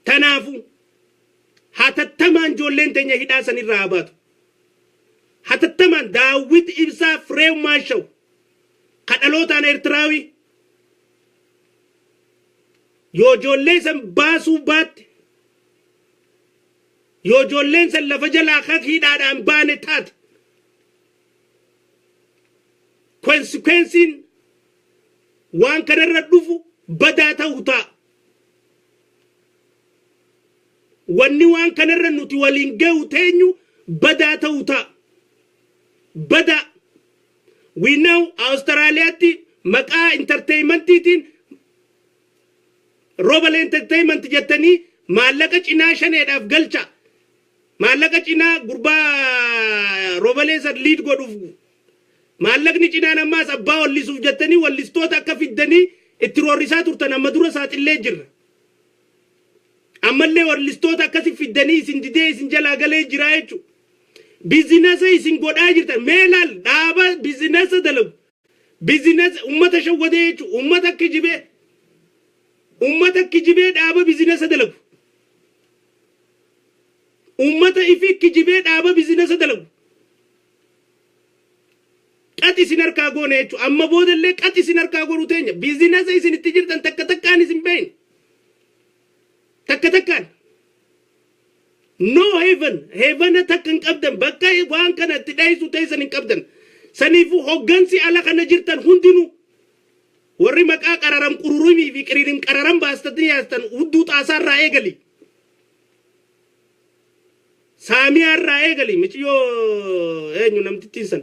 Tanaafu hatattamaan ijoolleen teenya hidhaa sanirraa haa baatu. Hatattamaan Daawwit Ibsaa Fireew Maashaw, ka dhalootaan Eertiraawii, yoo ijoollee san baasuu baatte, yoo ijoolleen san lafa jalaa kak hidhaadhaan baane taate, consequenceiin waan kanarra dhufu badaa ta'u ta'a. Wanni waan kanarra nuti waliin gahu teenyu badaa ta'u ta'a. Badaa. We know Awustiraaliyaatti maqaa entertainmentiitiin Robal Entertainment jettanii maallaqa cinaa shaneedhaaf galcha. Maallaqa cinaa gurbaa Robalee san lead godhuuf, maallaqni cinaan ammaas abbaa wallisuuf jettanii wallistoota akka fiddanii itti roorrisaa turtan amma dura saaxillee jirra. Ammallee wallistoota akkasi fiddanii isin didee isin jalaa galee jira jechuudha. Businessa isin godhaa jirtan mee laal, dhaaba businessa dalagu. Businessa ummata shawwadee jechuudha. Ummata kijibee. Ummata kijibee dhaaba businessa dalagu. Ummata ifi kijibee dhaaba businessa dalagu. Qax isin harkaa goone jechuudha. Amma boodallee qax isin harkaa godhu teenya. Businessa isin itti jirtan takka takkaan isin beeyne. Takka takkaan. No heaven. Heavena takka hin qabdan. Bakka waan kana itti dhahisu teessan hin qabdan. Saniifuu hoggansi ala kana jirtan hundinuu, warri maqaa qararam qururumii fi qiririm qararam baastatanii yaastan, hudduu xaasaarraa eegali. Saamiyaarraa eegali, miciyyoo eenyu namtittiin san.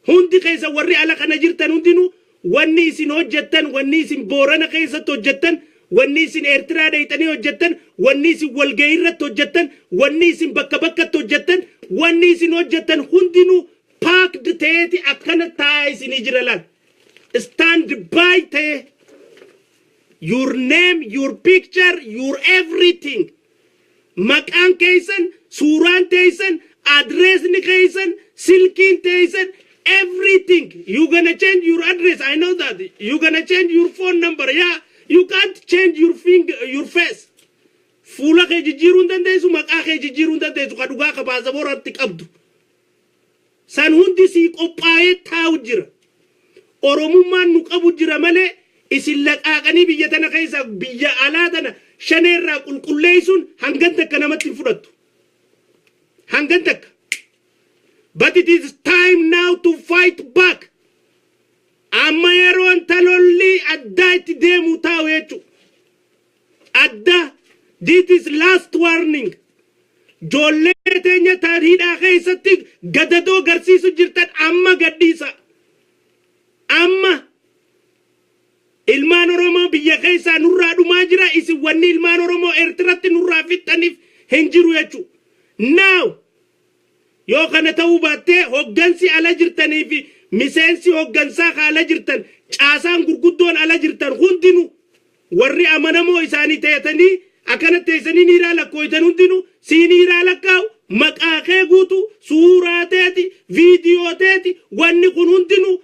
Hundi keessa warri ala kana jirtan hundinuu, wanni isin hojjettan, wanni isin Boorana keessatti hojjettan, wanni isin Eertiraa dheeyxanii hojjettan, wanni isin walgahii irratti hojjettan, wanni isin bakka bakkatti hojjettan, wanni isin hojjettan hundinuu packed ta'eeti akkana taa'aa isinii jira laal. Stand by ta'e, your name, your picture, your everything. Maqaan keessan, suuraan teessan, addressni keessan, silkiin teessan, everything. You gonna change your address, I know that. You gonna change your phone number, yeah. You can't change your finger, your face. Fuula kee jijjiiruu hin dandeessu, maqaa kee jijjiiruu hin dandeessu, ka dhugaa ka baasaboorratti qabdu. San hundi sii qophaa'ee taa'u jira. Oromummaan nu qabu jira malee isin laqaaqanii biyya tana keessa, biyya alaa tana shaneerraa qulqulleessuun hangan takka namatti hin fudhattu. Hangan takka. But it is time now to fight back. Amma yeroon talolli addaa itti deemu taa'u jechuudha. Adda. This is last warning. Ijoollee teenya hidhaa keessatti gadadoo garsiisu jirtan amma gadhiisa. Amma ilmaan Oromoo biyya keessaa nurraa dhumaa jira. Isin wanni ilmaan Oromoo Eertiratti nurraa fixxaniif hin jiru jechuudha. Now yoo kana ta'uu baattee, hoggansi ala jirtanii fi miseensi hoggansaa ka ala jirtan, caasaan gurguddoon ala jirtan hundinuu, warri amanamoo isaanii ta'atanii akkana teessanii niiraa lakkooytan hundinuu sii niiraa lakkaa'u, maqaa kee guutu, suuraa teeti, viidiyoo teeti, wanni kun hundinuu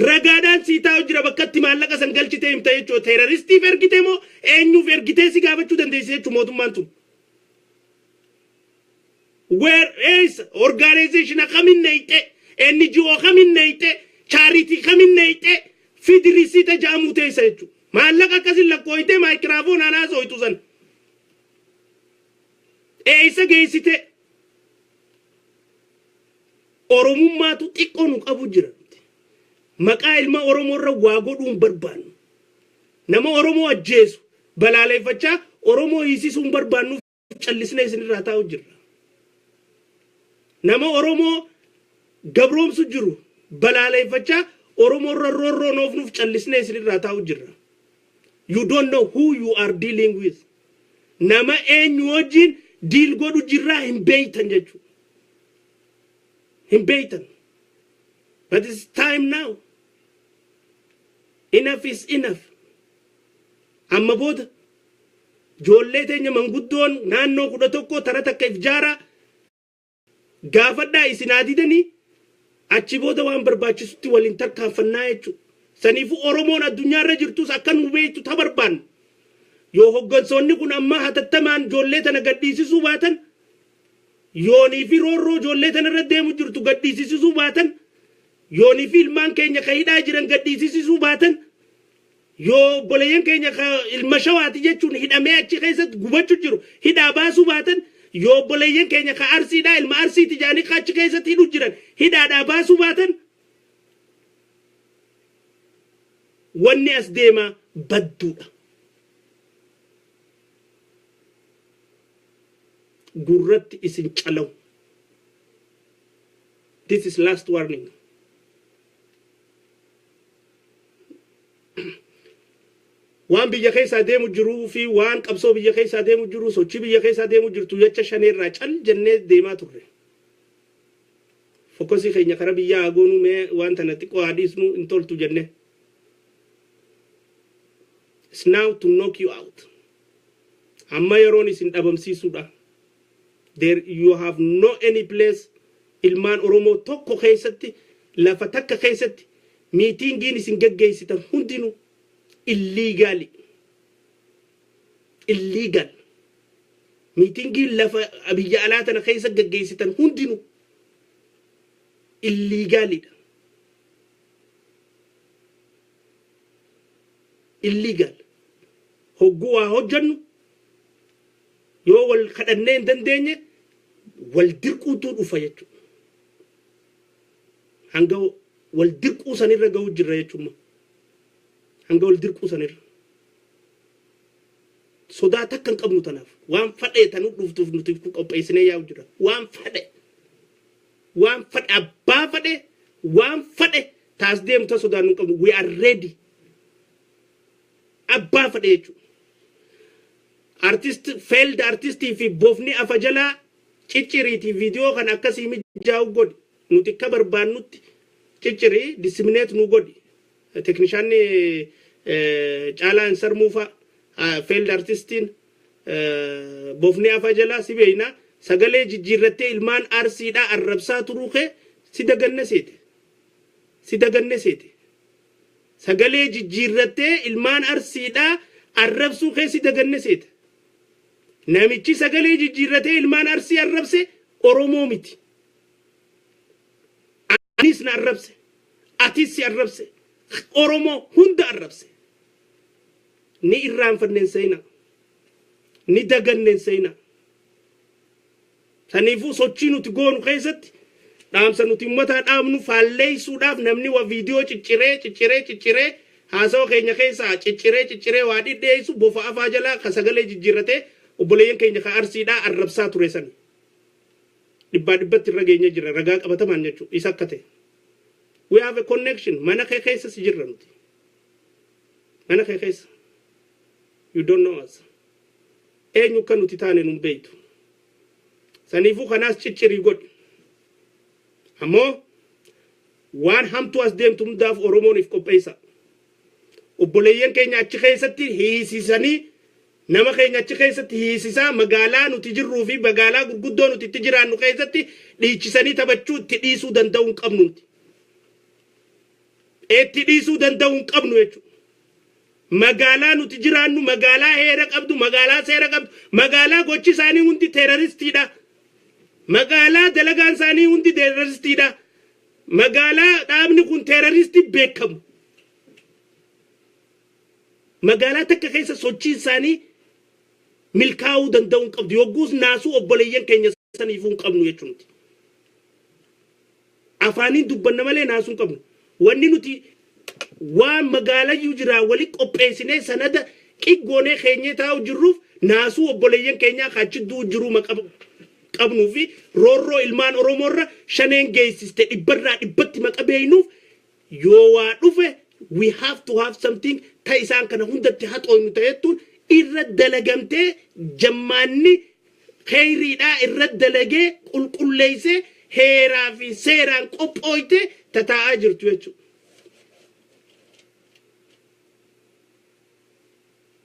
ragaadhaan sii taa'u jira. Bakka itti maallaqa san galchitee himta jechuudha. Terroristiif ergite moo eenyuuf ergitee si gaafachuu dandeessi jechuudha mootummaan tun. Where is organization kamin neeyte, NGO kamin neeyte, charity kamin neeyte, fidi risiita ja'amuu teessa jechuudha. Maallaqa akkasin lakkooyte maayikiraafoon anaa sooytu san. Eessa geessite? Oromummaatu xiqqoo nu qabu jira. Maqaa ilma Oromoo irra waa godhuun barbaannu. Nama Oromoo ajjeesu balaaleffachaa Oromoo hiisisuun barbaannu, callisnee isinirraa taa'u jirra. Nama Oromoo gabroomsu jiru balaaleffachaa Oromoo irra roorroon oofnuuf callisnee isinirraa taa'u jirra. You don't know who you are dealing with. Nama eenyu wajjin deal godhu jirraa hin beeytan jechuudha. Hin beeytan. But it's time now. Enough is enough. Amma booda ijoollee teenya manguddoon naannoo 11 tara takka if jaaraa gaafadhaa, isin haa didanii, achi booda waan barbaachisutti waliin tarkaanfannaa jechuudha. Saniifuu Oromoon addunyaarra jirtus akka nu beektu ta barbaannu. Yoo hoggansoonni kun amma hatattamaan ijoollee tana gadhiisisuu baatan, yoonii fi roorroo ijoollee tana irra deemu jirtu gadhiisisuu baatan, yoonii fi ilmaan keenya ka hidhaa jiran gadhiisisuu baatan, yoo obboleeyyan keenya ka ilma Shawaati jechuun hidhamee achi keessatti gubachuu jiru hidhaa baasuu baatan, yoo obboleeyyan keenya ka Arsiidhaa, ilma Arsiiti jedhanii ka achi keessatti hidhu jiran hidhaadhaa baasuu baatan, wanni as deemaa badduudha. Gurratti isin calawu. This is last warning. Waan biyya keessaa deemu jiruu fi waan qabsoo biyya keessaa deemu jiru, sochii biyya keessaa deemu jirtu jecha shaneerraa cal jennee deemaa turre. Focusii keenya kara biyyaa haa goonuu, mee waan tana xiqqoo haa dhiisnu, hin toltu jenne. It's now to knock you out. Amma yeroon isin dhabamsiisuudha. There you have no any place. Ilmaan Oromoo tokko keessatti, lafa takka keessatti meetingiin isin geggeessitan hundinuu illegal. Illegal. Meetingiin lafa biyya alaa tana keessa geggeessitan hundinuu illegalidha. Illegal. Hogguu waa hojjennu yoo wal kadhannee hin dandeenye, wal dirquutu dhufa jechuudha. Hanga wal dirquu sanirra ga'u jirra jechuudha. Hanga wal dirquu sanirra. Sodaa takka hin qabnu, tanaaf waan fadhee tanuu dhuftuuf nuti qopheessinee yaa'u jira. Waan fadhe. Waan fadhe, abbaa fadhe, waan fadhe taas deemta, sodaa nu qabnu. We are ready. Abbaa fadhe jechuudha. Artist, failed artistii fi bofni afa jalaa cicciriitii viidiyoo kan akkasii mijaa'u godhi. Nuti akka barbaannutti ciccirii disseminate nu godhi. Teknishaanni caalaan sarmuufa, failed artistiin, bofni afa jalaa si beeyna, sagalee jijjiirrattee ilmaan Arsiidhaa arrabsaa turuu kee si daganne seete. Si daganne seete. Sagalee jijjiirrattee ilmaan Arsiidhaa arrabsuu kee si daganne seete. Namichi sagalee jijjiirratee ilmaan Arsii arrabse Oromoo miti. Anis na arrabse. Atis si arrabse. Oromoo hunda arrabse. Ni irraanfanneen seenaa. Ni daganneen seenaa. Saniifuu sochii nuti goonu keessatti dhaamsa nuti uummataa dhaamnu faalleessuudhaaf namni wa viidiyoo cicciree cicciree cicciree, haasawa keenya keessaa cicciree cicciree waa dhidheessu, bofa afaa jalaa ka sagalee jijjiirratee obboleeyyan keenya ka Arsiidhaa arrabsaa ture sani. Dhibbaa dhibbatti irra geenya jira ragaa qabatamaan jechuudha isa akka ta'e. We have a connection. Mana kee keessa si jirra nuti. Mana kee keessa. You don't know us. Eenyu akka nuti taane nun beektu. Saniifuu kanaas ciccirii godhi. Ammoo waan hamtuu as deemtu hundaaf Oromoon if qopheessa. Obboleeyyan keenya achi keessatti hiisisanii, nama keenya achi keessatti hiisisaa, magaalaa nuti jirruu fi magaalaa gurguddoo nuti itti jiraannu keessatti dhiichisanii taphachuu itti dhiisuu danda'uu hin qabnu nuti. Itti dhiisuu danda'uu hin qabnu jechuudha. Magaalaa nuti jiraannu, magaalaa heera qabdu, magaalaa seera qabdu, magaalaa gochi isaanii hundi terroristiidha. Magaalaa dalagaan isaanii hundi terroristiidha. Magaalaa dhaabni kun terroristii beekamu. Magaalaa takka keessa sochii isaanii milkaa'uu danda'uu hin qabdu. Yogguus naasuu obboleeyyan keenya saniifuu hin qabnu jechuudha. Afaaniin dubbanna malee naasuu hin qabnu. Wanni nuti waan magaalayyuu jiraa wali qopheessinee sanada qiggoonee keenyee taa'u jirruuf naasuu obboleeyyan keenyaa kaachidduu jiruu qabnuu fi roorroo ilmaan Oromoorra shaneen geessiste dhibbarraa dhibbatti maqa beeynuuf, yoo waa dhufe we have to have something ta isaan kana hundatti haxooynu ta'ettuun irra dalagamtee, jammaanni kheyriidhaa irra dalagee qulqulleessee heeraa fi seeraan qophooyte tataa'aa jirtu jechuudha.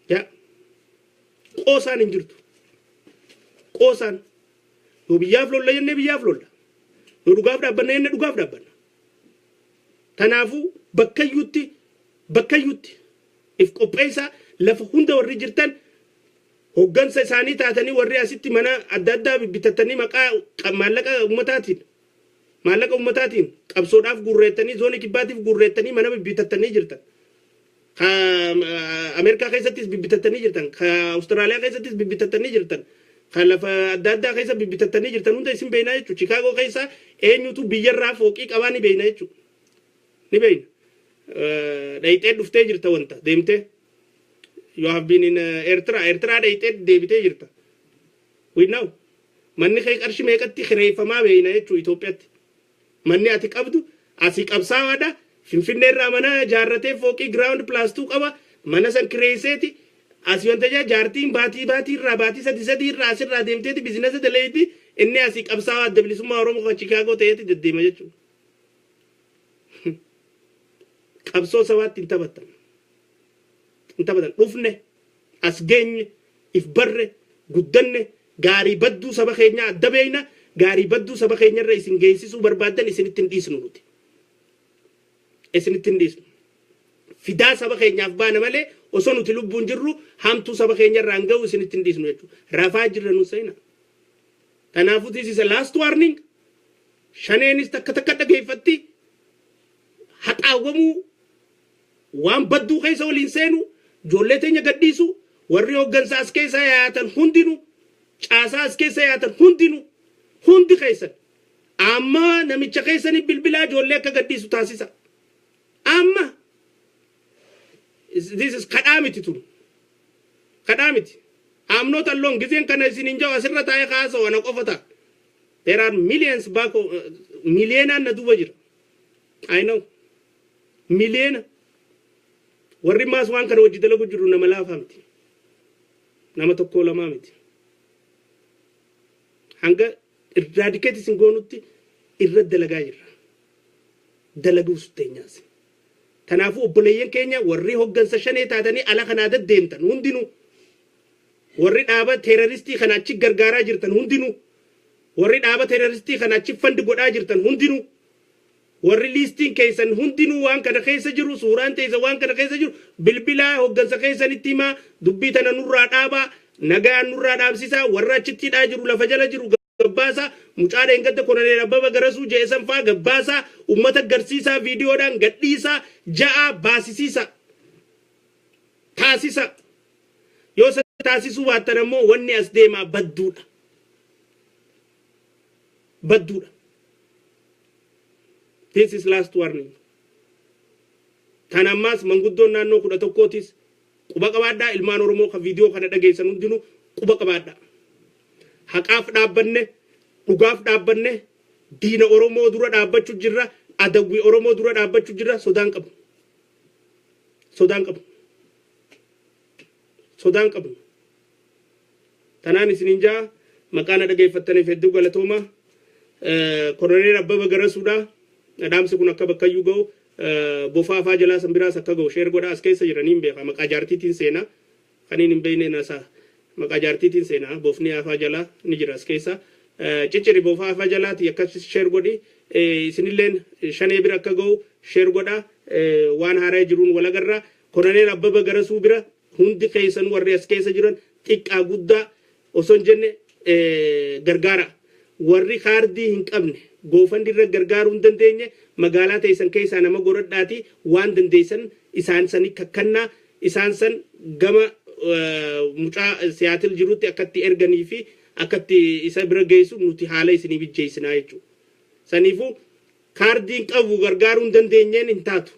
Yaa qoosaan hin jirtu. Qoosaan yoo biyyaaf lolla jennee biyyaaf lolla. Yoo dhugaaf dhaabbanna jennee dhugaaf dhaabbanna. Kanaafuu bakkayyuutti if qopheessaa. Lafa hunda warri jirtan, hoggansa isaanii taatanii, warri asitti mana adda addaa bitattanii maqaa maallaqa ummataatiin qabsoodhaaf gurreettanii, zoonii kibbaatiif gurreettanii mana bitattanii jirtan. Ka Ameerikaa keessattis bibitattanii jirtan. Ka Awustiraaliyaa keessattis bibitattanii jirtan. Ka lafa adda addaa keessa bibitattanii jirtan hunda isin beeknaa jechuudha. Chicago keessa eenyutu biyyarraa fooqii qabaa ni beekna jechuudha. Ni beekna. Dhayixee dhuftee jirta wanta deemtee. You have been in Eertiraa. Eertiraa dhayixee deebitee jirta. We know. Manni kee qarshii meeqatti kireeffamaa beekna jechuudha Itoophiyaatti. Manni ati qabdu asii qabsaawaadha. Finfinnee irraa mana jaarratee fooqii ground plus two qaba. Mana san kireesseeti. Asii wanta jaa jaartiin baatii baatii irraa, baatii sadi sadii irraa asirraa deemteeti business daleeti. Inni asii qabsaawaa Adda Bilisummaa Oromoo kan Chicago ta'eeti deddeema jechuudha. Qabsoo sabaatti hin taphatan. Hin taphatan. Dhufne as geenye, if barre, guddanne, gaarii badduu saba keenyaa adda beekna. Gaarii badduu saba keenyarra isin geessisuu barbaaddan isinitti hin dhiisnu nuti. Isinitti hin dhiisnu. Fidaa saba keenyaaf baana malee osoo nuti lubbuun jirru hamtuu saba keenyarraa hin ga'u isinitti hin dhiisnu jechuudha. Rafaa jirra nu seena. Kanaafuu this is a last warning. Shaneenis takka takka dhageeffatti. Haxaawwamuu, waan badduu keessa waliin seenu, ijoollee teenya gadhiisu, warri hooggansa as keessa yaatan hundinuu, caasaa as keessa yaatan hundinuu, hundi keessan amma namicha keessanii bilbilaa ijoollee akka gadhiisu taasisa. Amma this is kadhaa miti tun. Kadhaa miti. I'm not alone. Gizeen kana isin hin jiru asirra taa'ee kaasa'u ana qofa ta'a. There are millions back, miliyeenaan na duuba jira. I know. Miliyeena. Warri maas waan kana hojii dalagu jiru nama laafaa miti. Nama tokkoo lamaa miti. Hanga eradicate isin goonutti irra dalagaa jirra. Dalaguus teenyaas. Kanaafuu obboleeyyan keenya, warri hoggansa shanee taatanii ala kanaa deddeemtan hundinuu, warri dhaaba terroristii kana achi gargaaraa jirtan hundinuu, warri dhaaba terroristii kana achi fund godhaa jirtan hundinuu, warri liistiin keessan hundinuu waan kana keessa jiru, suuraan teessan waan kana keessa jiru, bilbilaa hoggansa keessanitti himaa, dubbii tana nurraa dhaabaa, nagaan nurraa dhaabsisaa, warra achitti hidhaa jiru, lafa jala jiru gabbaasaa, mucaa dheengadda Koloneel Abbaba Garasuu jeesan faa gabbaasaa, ummata garsiisaa, viidiyoodhaan gadhiisaa, ja'a baasisiisa taasisa. Yoo isa taasisuu baattan ammoo wanni as deemaa badduudha, badduudha. This is last warning. Tan ammaas manguddoon naannoo 11ootis quba qabaadhaa. Ilmaan Oromoo kan viidiyoo kana dhageessan hundinuu quba qabaadhaa. Haqaaf dhaabbanne, dhugaaf dhaabbanne, diina Oromoo dura dhaabbachuu jirra, adawwii Oromoo dura dhaabbachuu jirra. Sodaan qabu, sodaan qabu, sodaan qabu. Tanaan isiniin jaa, maqaa na dhageeffattaniif hedduu galatooma. Koloneel Abbaba Garasuudha. Dhaamsi kun akka bakkayyuu ga'u, bofaa afaa jalaa san biraas akka ga'u share godha. As keessa jiranii hin beeka, maqaa jaartiitiin seenaa kaniin hin beekne nasa maqaa jaartiitiin seenaa. Bofni afaa jalaa ni jira as keessa. Cicciri bofaa afaa jalaati akkas share godhi. Isinilleen shanee bira akka ga'u share godha. Waan haaraa jiruun walagarraa. Koloneel Abbaba Garasuu bira hundi keessan warri as keessa jiran xiqqaa guddaa osoo hin jenne gargaara. Warri kaardii hin qabne, GoFundMe irra gargaaruu hin dandeenye, magaalaa teessan keessaa nama godhadhaati waan dandeessan isaan sani kakkannaa, isaan san gama mucaa Siyaatil jirutti akkatti erganii fi akkatti isa bira geessu nuti haala isinii bijjeessinaa jechuudha. Saniifuu kaardiin qabu gargaaruu hin dandeenyeen hin taatu.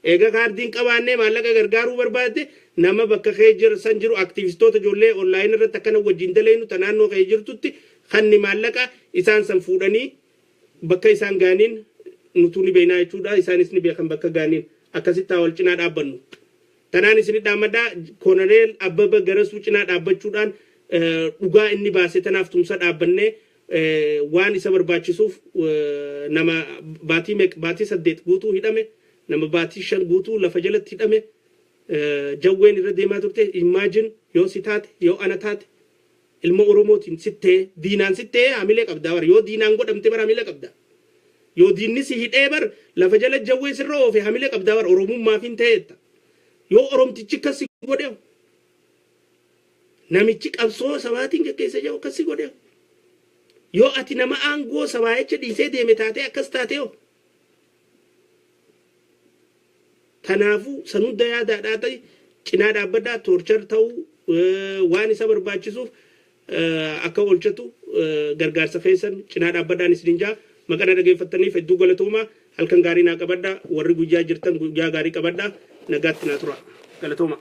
Egaa kaardiin qabaannee maallaqa gargaaruu barbaadde, nama bakka kee jiru san jiru, aktiivistoota ijoollee online irratti akkana wajjin daleenu ta naannoo kee jirtutti kanni maallaqa isaan san fuudhanii bakka isaan gaaniin nutuu ni beeknaa jechuudha. Isaanis ni beekan bakka gaaniin. Akkasitti haa wal cinaa dhaabbannu. Tanaan isin dhaammadhaa. Koloneel Abbaba Garasuu cinaa dhaabbachuudhaan, dhugaa inni baase tanaaf tumsa dhaabbannee, waan isa barbaachisuuf, nama baatii baatii 8 guutuu hidhame, nama baatii 5 guutuu lafa jalatti hidhame, jawween irra deemaa turte. Imagine yoo si taate, yoo ana taate, ilma Oromootiin sittee, diinaan sittee, hamilee qabdaa bar. Yoo diinaan godhamte bar, hamilee qabda. Yoo diinni si hidhee bar, lafa jala jawwee sirra oofe, hamilee qabdaa bar, Oromummaaf hin ta'eetta. Yoo Oromtichi akkas si godhe, namichi qabsoo sabaatiin geggeessa jiru akkas si godhe, yoo ati nama aangoo sabaa jecha dhiisee deeme taatee akkas taate yoo, kanaafuu san hunda yaadaadhaa ta'e cinaa dhaabbadhaa. Torture ta'uu waan isa barbaachisuuf akka oolchatu gargaarsa keessan cinaa dhaabbadhaan isinin jaa. Maqana dhageeffattaniif hedduu galatoomaa. Halkan gaarii naa qabadhaa. Warri guyyaa jirtan guyyaa gaarii qabadhaa. Nagaatti naa tura, galatooma.